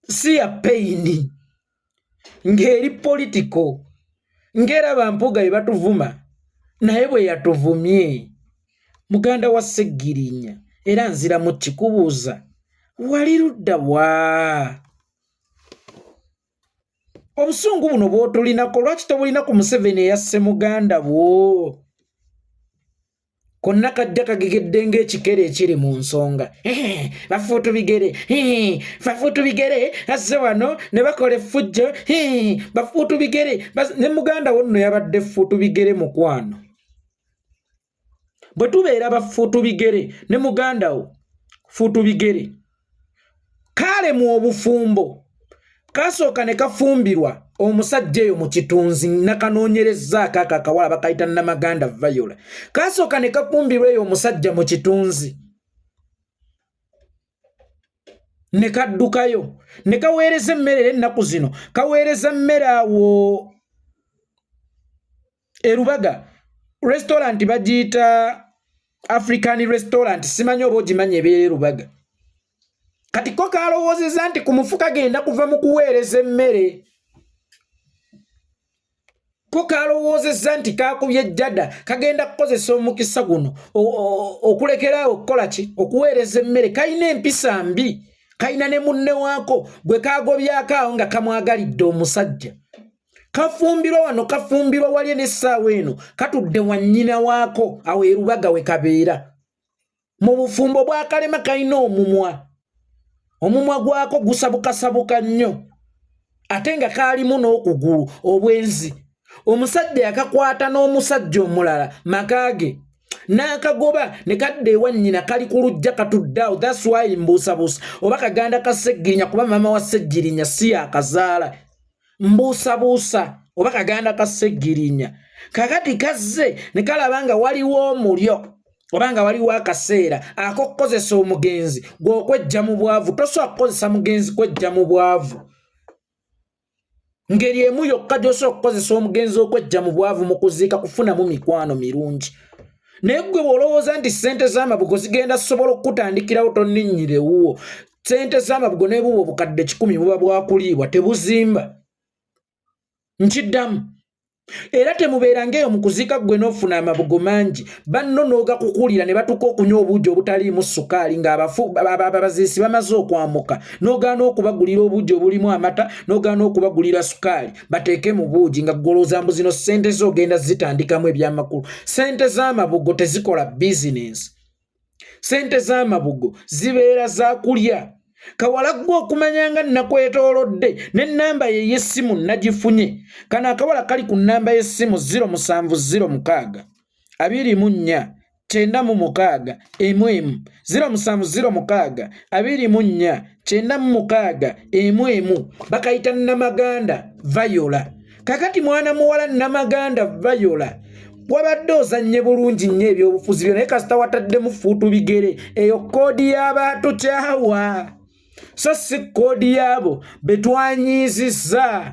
si ya pain, ng'eri political, ng'era bampuga bye batuvuma. Naye bwe yatuvumye muganda wa Ssegirinya, era nziramu kikubuuza, wali ludda wa? Obusungu buno bw'otulinako lwaki tobulina ku Museveni eyasse muganda bwo? Konna kajja kagegedde ng'ekikere ekiri mu nsonga. Bafuutu bigere, bafuutu bigere azze wano ne bakola effujjo, bafuutu bigere. Ne muganda wo nno yabadde fuutu bigere. Mukwano, bwe tubeera bafuutu bigere, ne muganda wo fuutu bigere. Kale mu obufumbo kasooka ne kafumbirwa omusajja eyo mu kitunzi, nakanoonyerezzaako ako akawala bakayita Namaganda Viola. Kasooka ne kafumbirwa eyo omusajja mu kitunzi, ne kaddukayo ne kaweereza emmere, era ennaku zino kaweereza mmere awo erubaga restaurant bagiyita African Restaurant, simanyi oba ogimanyi, ebeera erubaga. Kati ko kalowoozeza nti ku mufu kagenda kuva mu kuweereza emmere. Ko kalowoozezza nti kakubye jjada, kagenda kukozesa omukisa guno okulekeraawo okukola ki, okuweereza emmere. Kalina empisa mbi, kalina ne munne waako gwe kagobyako awo nga kamwagalidde omusajja. Kafumbirwa wano, kafumbirwa wali, n'essaawa eno katudde wa nnyina waako awo erubaga we kabeera mu bufumbo bwakalema. Kalina omumwa, omumwa gwako gusabukasabuka nnyo, ate nga kaalimu n'okugulu obwenzi. Omusajja yakakwata n'omusajja omulala maka ge n'akagoba ne kadda ewa nnyina. Kali ku lujja katudde awo. That's why mbuusabuusa oba kaganda ka Seggirinya, kuba maama wa Seggirinya si yakazaala. Mbuusabuusa oba kaganda ka Seggirinya. Kakati kazze ne kalaba nga waliwo omulyo oba nga waliwo akaseera ak'okukozesa omugenzi gw'okwejja mu bwavu. Tosobola kukozesa mugenzi kwejja mu bwavu. Ngeri emu yokka gy'osobola okukozesa omugenzi okwejja mu bwavu mu kuziika, kufunamu mikwano mirungi. Naye ggwe bw'olowooza nti ssente z'amabugo zigenda sobola okukutandikirawo, tonninnyire wuwo. Ssente z'amabugo n'ebuba obukadde 100 buba bwakuliibwa, tebuzimba. Nkiddamu era, temubeera ngaeyo mu kuziika ggwe n'ofuna amabugo mangi, banno n'ogakukulira ne batuka okunywa obuugi obutaliimu sukaali, ng'abaziisi bamaze okwamuka, n'ogaana okubagulira obuugi obulimu amata, n'ogaana okubagulira sukaali bateeke mu buugi, nga ggolooza mbu zino ssente zo ogenda zitandikamu ebyamakulu. Ssente z'amabugo tezikola bizinensi. Ssente z'amabugo zibeera za kulya. Kawala ggwe okumanya nga nakwetoolodde n'ennamba ye y'essimu nagifunye. Kano akawala kali ku nnamba y'essimu 0706 24 96 11, 0706 24 96 11. Bakayita Namaganda Vayola. Kakati mwana muwala Namaganda Vayola, wabadde ozannye bulungi nnyo ebyobufuzi byo, naye kasita wataddemu fuutu bigere, eyo code y'abatukyawa so si code yaabo betwanyiizizza.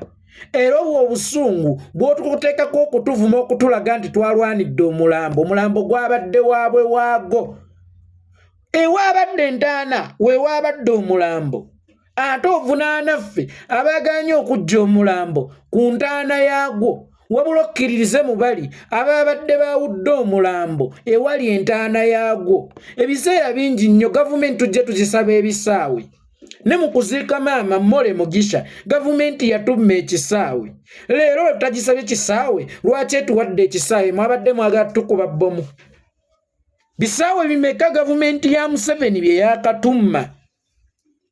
Era obwo obusungu bw'otukuteekako okutuvuma, okutulaga nti twalwanidde omulambo, omulambo gwabadde waabwe waago. Ewaabadde entaana weewaabadde omulambo, ate ovunaana ffe abaganye okujja omulambo ku ntaana yaagwo. Wabula okkiririze mu bali ababadde baawudde omulambo ewali entaana yaagwo. Ebiseera bingi nnyo gavumenti tujje tugisaba ebisaawe. Ne mu kuziika maama Mole Mugisha, gavumenti yatumma ekisaawe. Leero lwe tutagisabye kisaawe, lwaki etuwadde ekisaawe? Mwabadde mwagala tukuba bbomu. Bisaawe bimeka gavumenti ya Museveni bye yakatumma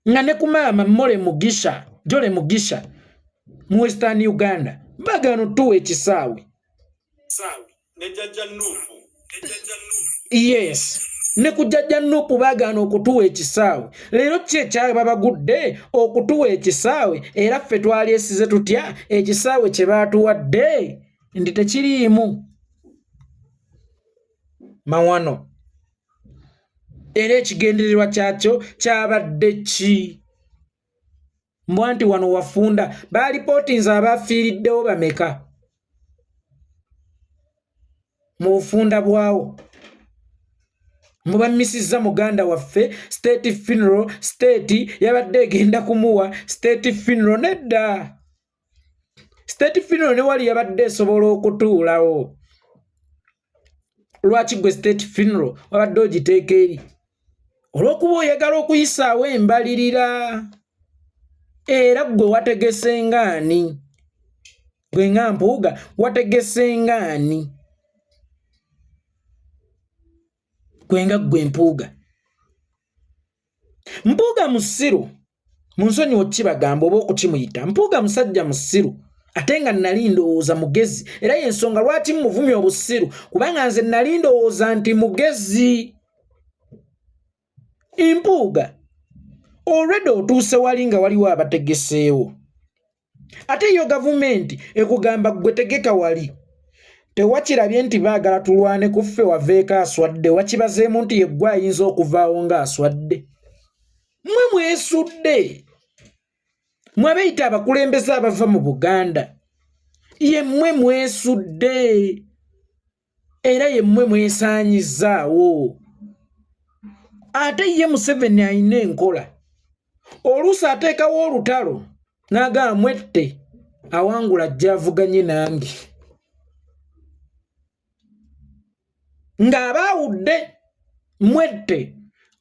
nga ne ku maama Mole Mugisha, Jole Mugisha mu Western Uganda bagaano tuwa ekisaawe? Ne jjajja Nuupu. Yes, ne ku jjajja Nuupu baagaana okutuwa ekisaawe. Leero ki ekyababagudde okutuwa ekisaawe? Era ffe twalyesize tutya ekisaawe kye baatuwadde nti tekiriimu mawano? Era ekigendererwa kyakyo kyabadde ki? Mbwa nti wano wafunda balipootinze abafiiriddewo bameka mu bufunda bwawo? Mubamisizza muganda waffe state funeral. State yabadde egenda kumuwa state funeral. Nedda, state funeral ne wali yabadde esobola okutuulawo. Lwaki gwe state funeral wabadde ogiteeka eri? Olw'okuba oyagala okuyisaawo embalirira. Era gwe wategese ngaani? Gwe nga Mpuuga wategese ngaani? Gwe nga gwe Mpuuga, Mpuuga musiru, mu nsonyiwa okukibagamba oba okukimuyita. Mpuuga musajja musiru, ate nga nali ndowooza mugezi. Era yensonga lwaki muvumya obusiru, kubanga nze nali ndowooza nti mugezi. Mpuuga, olwedde otuuse wali nga waliwo abategeseewo, ate yo gavumenti ekugamba ggwe tegeka wali. Tewakirabye nti baagala tulwane ku ffe waveeko aswadde? Wakibazeemu nti yeggwe ayinza okuvaawo ng'aswadde? Mmwe mwesudde, mwe abeeyita abakulembeze abava mu Buganda, ye mmwe mwesudde era ye mmwe mwesaanyizaawo. Ate ye Museveni alina enkola, oluusi ateekawo olutalo n'agamba mwette, awangula ajja avuganye nange. Ng'abaawudde mwette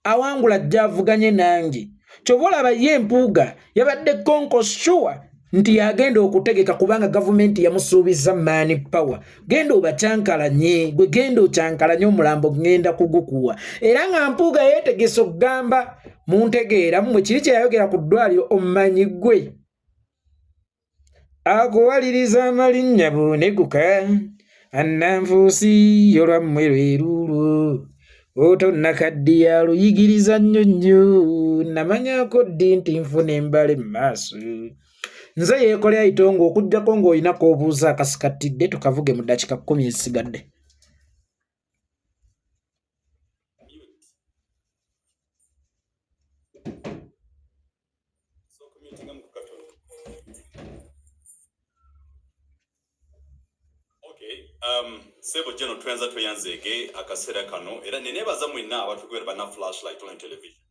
awangula ajja avuganye nange. Kyova olaba ye Mpuuga yabadde konko sure nti yagenda okutegeka kubanga gavumenti yamusuubiza maani power. Genda obakyankalanye, gwe genda okyankalanye omulambo genda kugukuwa. Era nga Mpuuga yeetegese okugamba muntegeera mmwe kiri kye yayogera ku ddwaliro omumanyi gwe akuwaliriza amalinnya bw'oneguka annanfuusi olwammwe lwe luulwo otonnakaddiya luyigiriza nnyo nnyo namanyako ddi nti nfuna embale mu maaso nze yeekolera itongo okuggyako ng'olina k'obuuza akasikattidde tukavuge mu ddakiika kkumi ezisigadde. Sebo jeno tweyanza tweyanzeege akaseera kano era neneebaza mwenna abatugobera banna Flashlight Online Television,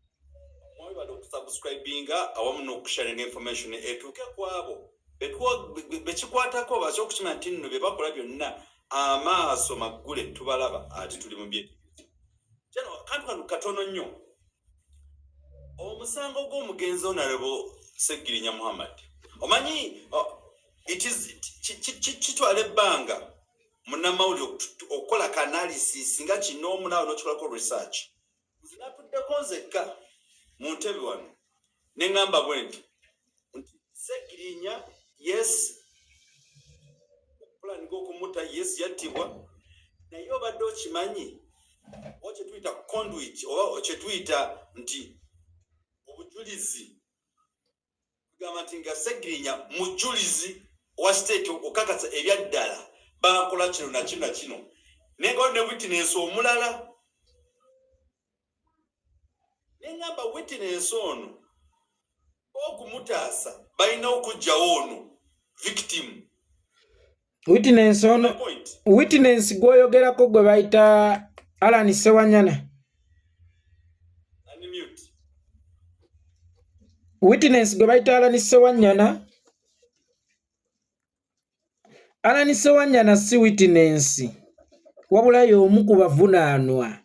mwebale okusubscribinga awamu n'okusharinga information etuuke ku abo bekikwatako basobole okukimanya nti nno bye bakola byonna amaaso maggule, tubalaba ate tuli mu byetegereza. Jeno kantu kano katono nnyo. Omusango gw'omugenzi Honorable Seggirinya Muhammad, omanyi it is kitwala ebbanga munnamawulire okukola ka analysis nga kinoomu naawe n'okikolako research. Nze natuddeko nzekka mu ntebe wano ne ŋŋamba bwe nti nti Seggirinya, yes, pulani g'okumutta, yes, yattibwa, naye obadde okimanyi oba kyetuyita conduit oba kyetuyita nti obujulizi kugamba nti nga Segirinya mujulizi wa state okukakasa ebyaddala bakola kino nakino nakino, naye nga ne witness omulala, neŋŋamba witness ono okumutaasa balina okuggyawo ono victim. Witness ono, witness gw'oyogerako gwe bayita Alan Sewanyana. Witness gwe bayita Alan Sewanyana. Alan Sewanyana si witness, wabula y'omu ku bavunaanwa.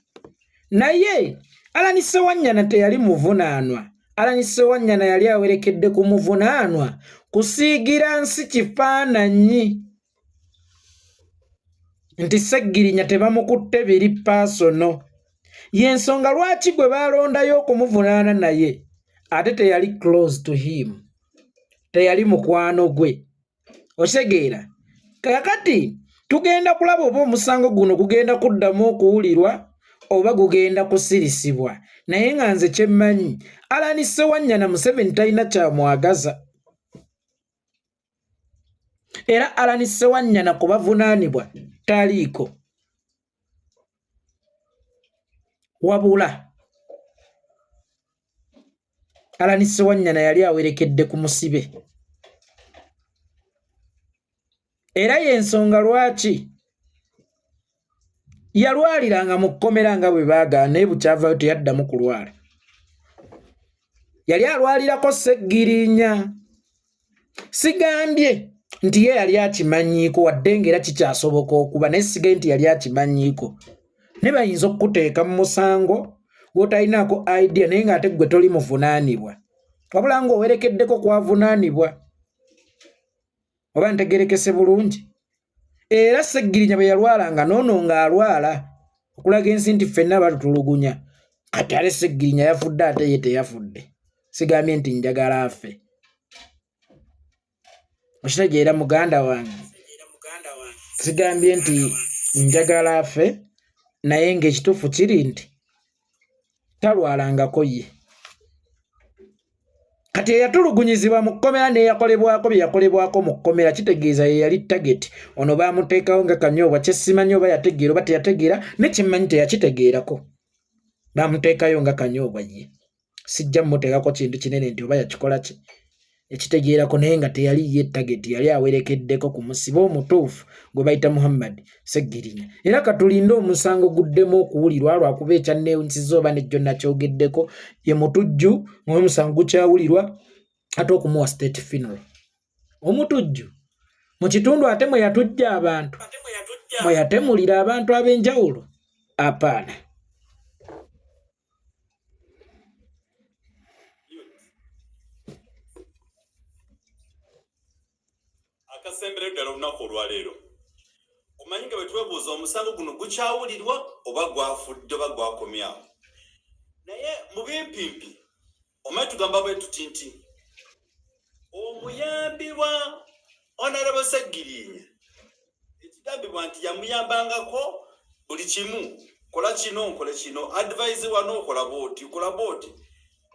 Naye Alan Sewanyana teyali muvunaanwa. Alan Sewanyana yali awerekedde ku muvunaanwa kusiigira nsi kifaananyi nti Seggirinya tebamukutte biri personal. Y'ensonga lwaki gwe baalondayo okumuvunaana naye ate teyali close to him, teyali mukwano gwe. Otegeera? Kakati tugenda kulaba oba omusango guno gugenda kuddamu okuwulirwa oba gugenda kusirisibwa. Naye nga nze kyemmanyi, Alan Sewanyana Museveni talina kyamwagaza, era Alan Sewanyana ku bavunaanibwa taliiko, wabula Alan Sewanyana yali awerekedde ku musibe, era y'ensonga lwaki yalwaliranga mu kkomera nga bwe baagaana, naye bukyavayo teyaddamu kulwala. Yali alwalirako Seggirinya. Sigambye nti ye yali akimanyiiko, wadde ng'era kikyasoboka okuba, naye sigambye nti yali akimanyiiko. Ne bayinza okukuteeka mu musango gw'otalinaako idea, naye ng'ate ggwe toli muvunaanibwa, wabula ng'owerekeddeko kwavunaanibwa. Oba ntegerekese bulungi? Era Seggirinya bwe yalwalanga noono ng'alwala okulaga ensi nti ffenna batutulugunya. Kati ate Seggirinya yafudde, ate ye teyafudde. Sigambye nti njagala afe, okitegeera muganda wange? Sigambye nti njagala afe, naye ng'ekituufu kiri nti talwalangako ye. Kati eyatulugunyizibwa mu kkomera n'eyakolebwako bye yakolebwako mu kkomera, kitegeeza ye yali target. Ono baamuteekawo nga kanyoobwa. Kyesimanyi oba yategeera oba teyategeera, ne kyemmanyi teyakitegeerako. Baamuteekayo nga kanyoobwa. Ye sijja mmuteekako kintu kinene nti oba yakikola ki ekitegeerako, naye nga teyali ye target, yali awerekeddeko ku musibe omutuufu gwe bayita Muhammad Seggirinya. Era katulinde omusango guddemu okuwulirwa, lwakuba ekyanneewunyisizza oba nejjo nakyogeddeko, ye mutujju ng'omusango gukyawulirwa ate okumuwa state funeral. Omutujju mu kitundu ate mwe yatujja abantu, mwe yatemulira abantu ab'enjawulo. Apaana. Akasemberayo ddala olunaku olwaleero, omanyi nga bwe twebuuza omusango guno gukyawulirwa oba gwafudde oba gwakomyawo, naye mu bimpimpi omanyi tugamba bwe tuti nti omuyambi wa Honorable Ssegirinya, ekigambibwa nti yamuyambangako buli kimu, kola kino, nkole kino, advise wano, kola bwoti, kola bwoti,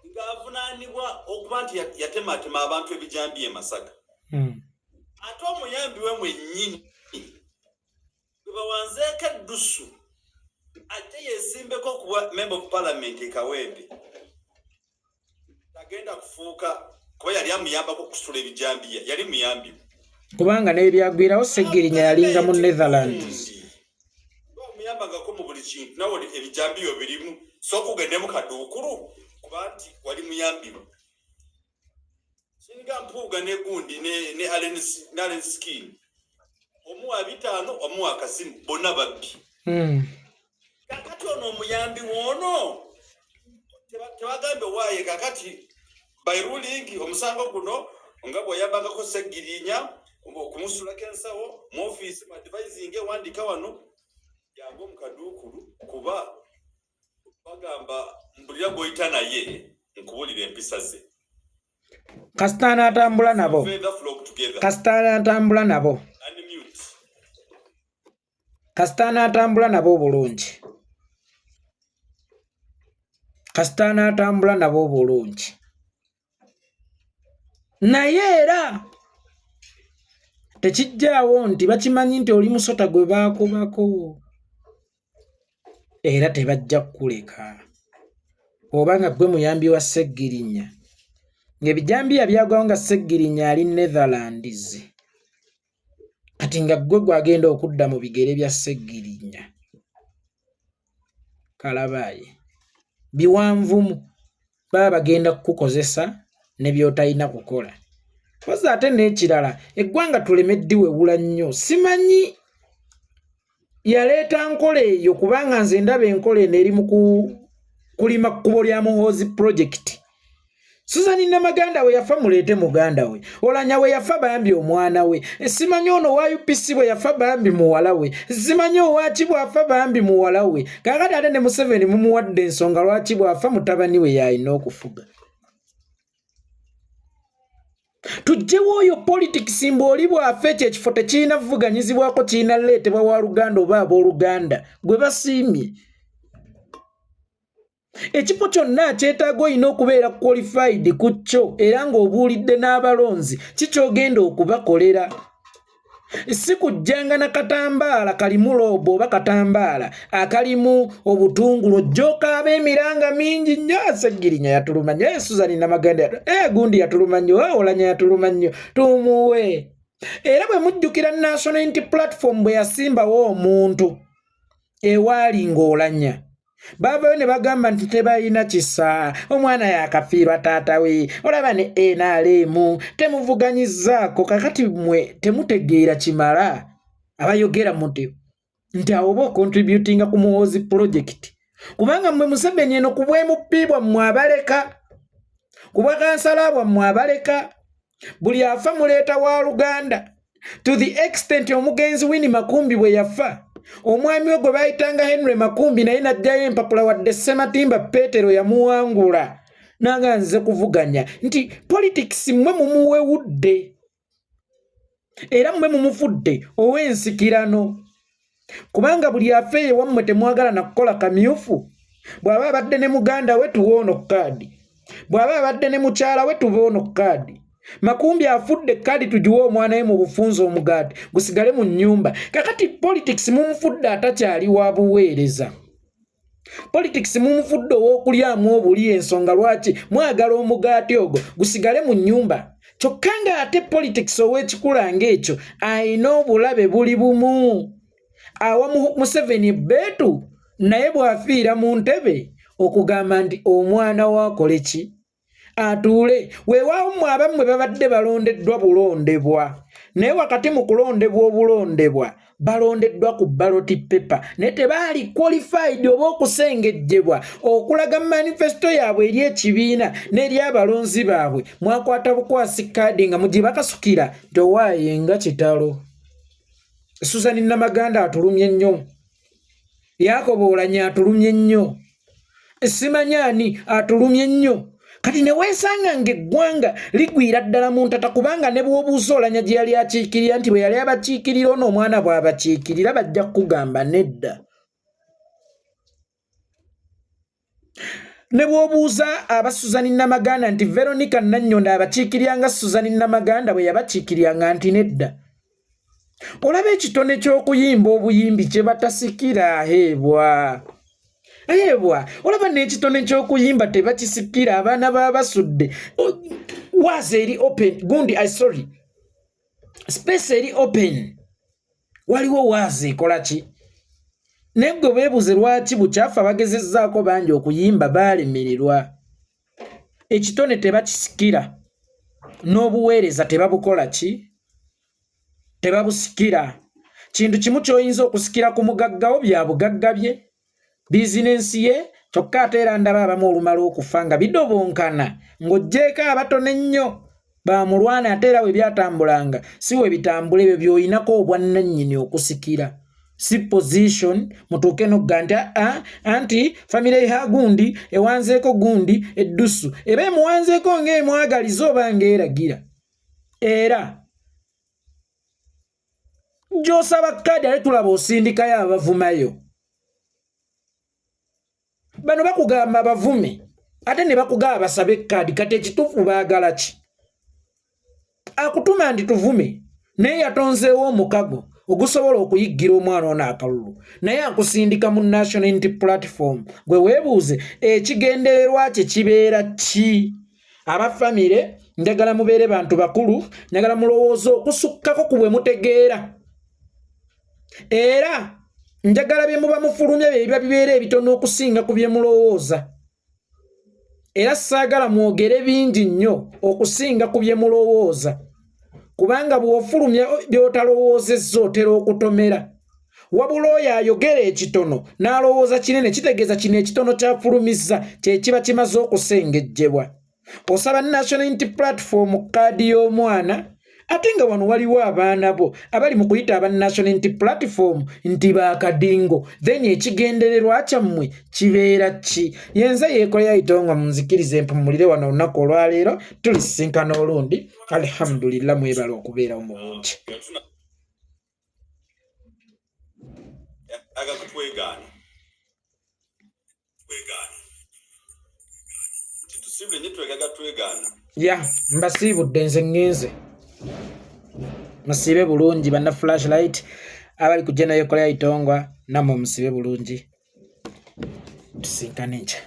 ng'avunaanibwa okuba nti yatematema abantu ebijambiya e Masaka. Ate omuyambi we mwennyini gwe bawanzeeko eddusu ate yesimbeko okuba member of parliament e Kawempe, tagenda kufuuka kuba yali amuyambako okusitula ebijambiya, yali muyambi. Kubanga n'ebyagwirawo Ssegirinya yalinga mu Netherlands. Omuyambangako mu buli kintu, nawe ebijambiya obirimu, sooka ogendemu kaduukulu kuba nti wali muyambiwe. Singa Mpuuga ne gundi ne Alien Skin, omuwa 500, omuwa akasimu, bonna babbi. Kakati ono omuyambi woono tebagambe waaye. Kakati by ruling omusango guno nga bw'oyambangako Ssegirinya okumusulako ensawo mu ofiisi, mu advising, wandika wano, jangu mu kaduukulu, kuba bagamba mbulira gw'oyita naye nkubulira empisa ze. Kasita anaatambula nabo. Feather flock together. Kasita anaatambula nabo. Unmute. Kasita anaatambula nabo obulungi, kasita anaatambula nabo obulungi. Naye era tekijjaawo nti bakimanyi nti oli musota gwe baakubako, era tebajja kukuleka. Oba nga ggwe muyambi wa Ssegirinya, ng'ebijambiya byagwawo nga Ssegirinya ali Netherlands, kati nga ggwe gwagenda okudda mu bigere bya Ssegirinya, kalabaaye biwanvumu, baba bagenda kukukozesa ne by'otalina kukola. Mpozi ate n'ekirala, eggwanga tuleme ddiwewula nnyo. Simanyi yaleeta nkola eyo, kubanga nze ndaba enkola eno eri mu kulima kkubo lya Muhoozi project. Susan Namaganda we yafa muleete muganda we, Olanya we yafa bambi omwana we, simanyi ono owa UPC bwe yafa bambi muwala we, simanyi owaki bw'afa bambi muwala we. Kaakati ate ne Museveni mumuwadde ensonga lwaki bw'afa mutabani we y'alina okufuga. Tuggyewo oyo politics mbu oli bw'afa ekyo ekifo tekirina vuganyizibwako, kirina leetebwa wa luganda oba abooluganda gwe basiimye. Ekifo kyonna akyetaaga olina okubeera qualified ku kyo, era ng'obuulidde n'abalonzi kikyogenda okubakolera, si kujjanga na katambaala kalimu loobo oba katambaala akalimu obutungulu ojjookaaba emiranga mingi nnyo. Ssegirinya yatuluma nnyo, Susan Namaganda gundi yatuluma nnyo, Olanya yatuluma nnyo, tumuwe. Era bwe mujjukira National Unity Platform bwe yasimbawo omuntu ewaali ng'Olanya, baavayo ne bagamba nti tebalina kisa, omwana yakafiirwa taata we, olaba ne NRM temuvuganyizzaako. Kakati mmwe temutegeera kimala abayogera muti nti awo oba ocontributinga ku Muhoozi project, kubanga mmwe Museveni eno ku bwemupi bwammwe abaleka, ku bwakansala bwammwe abaleka, buli afa muleeta wa luganda, to the extent omugenzi Winnie Makumbi bwe yafa, omwami we gwe bayitanga Henry Makumbi naye n'ajjayo empapula, wadde Sematimba Petero yamuwangula, nanga nze kuvuganya nti politics mmwe mumuwewudde era mmwe mumufudde ow'ensikirano, kubanga buli afeeye wammwe temwagala na kukola kamyufu. Bw'aba abadde ne muganda we, tuwe ono kaadi, bw'aba abadde ne mukyala we, tuwe ono kaadi. Makumbi afudde, kaadi tugiwe omwana we mu bufunze, omugaati gusigale mu nnyumba. Kakati politics mumufudde atakyali wa buweereza, politics mumufudde ow'okulyamu obuli, ensonga lwaki mwagala omugaati ogwo gusigale mu nnyumba. Kyokka ng'ate politics ow'ekikula ng'ekyo ayina obulabe buli bumu, awa Museveni beetu, naye bw'afiira mu ntebe okugamba nti omwana waakole ki atuule. Weewaawo mmwe abammwe babadde balondeddwa bulondebwa, naye wakati mu kulondebwa obulondebwa Balondeddwa ku ballot paper naye tebaali qualified oba okusengejjebwa okulaga manifesto yaabwe eri ekibiina n'eri abalonzi baabwe. Mwakwata bukwasi kaadi nga mugibakasukira nti owaaye nga kitalo. Susan Namaganda atulumye nnyo, Yakobo Olanya atulumye nnyo, simanyi ani atulumye nnyo. Kati ne weesanga ng'eggwanga ligwira ddala mu ntata, kubanga ne bw'obuuza Olanya gye yali akiikirira nti bwe yali abakiikirira ono omwana bw'abakiikirira, bajja kukugamba nedda. Ne bw'obuuza aba Suzani Namaganda nti Veronica Nannyondo abakiikirira nga Suzani Namaganda bwe yabakiikiriranga nti nedda. Olaba ekitone ky'okuyimba obuyimbi kye batasikira aheebwa aheebwa. Olaba n'ekitone ky'okuyimba tebakisikira, abaana ba Basudde. Waazi eri open gundi, I sorry, space eri open, waliwo waazi ekola ki? Naye gwe beebuze lwaki bukyafa bagezezzaako bangi okuyimba baalemererwa. Ekitone tebakisikira, n'obuweereza tebabukola ki, tebabusikira. Kintu kimu ky'oyinza okusikira ku mugaggawo bya bugagga bye, bizinensi ye kyokka. Ate era ndaba abamu olumala okufa nga bidobonkana, ng'oggyeeko abatono ennyo bamulwana, ate era bwe byatambulanga si we bitambula. Ebyo by'oyinako obwannannyini okusikira, si position mutuuke nogga nti aa anti famire ya gundi ewanzeeko gundi eddusu, eba emuwanzeeko ng'emwagaliza oba ng'eragira. Era gy'osaba kaadi ate tulaba osindikayo abavumayo. Bano bakugamba bavume ate ne bakugamba basabe kaadi. Kati ekituufu baagala ki? Akutuma nti tuvume, naye yatonzeewo omukago ogusobola okuyiggira omwana ono akalulu, naye akusindika mu National Unity Platform. Gwe weebuuze ekigendererwa kye kibeera ki? Aba famire, njagala mubeere bantu bakulu, njagala mulowooze okusukkako ku bwe mutegeera, era njagala bye muba mufulumya bye biba bibeera ebitono okusinga ku bye mulowooza, era saagala mwogere bingi nnyo okusinga ku bye mulowooza, kubanga bw'ofulumya by'otalowoozezza otera okutomera. Wabula oyo ayogera ekitono n'alowooza kinene, kitegeeza kino ekitono kyafulumizza kye kiba kimaze okusengejjebwa. Osaba National Unity Platform kaadi y'omwana, ate nga wano waliwo abaana bo abali mu kuyita aba National Unity Platform nti bakadingo, then ekigendererwa kyammwe kibeera ki? Yenze yeekolera Itongwa, munzikirize empumulire wano olunaku olwaleero, tulisisinkana olundi. Alhamdulillah, mwebala okubeerawo mu bungi. Ya mbasiibudde, nze ŋŋenze. Musiibe bulungi banna Flashlight abali ku jena yekola Itongwa, nammwe musiibe bulungi, tusinkane enkya.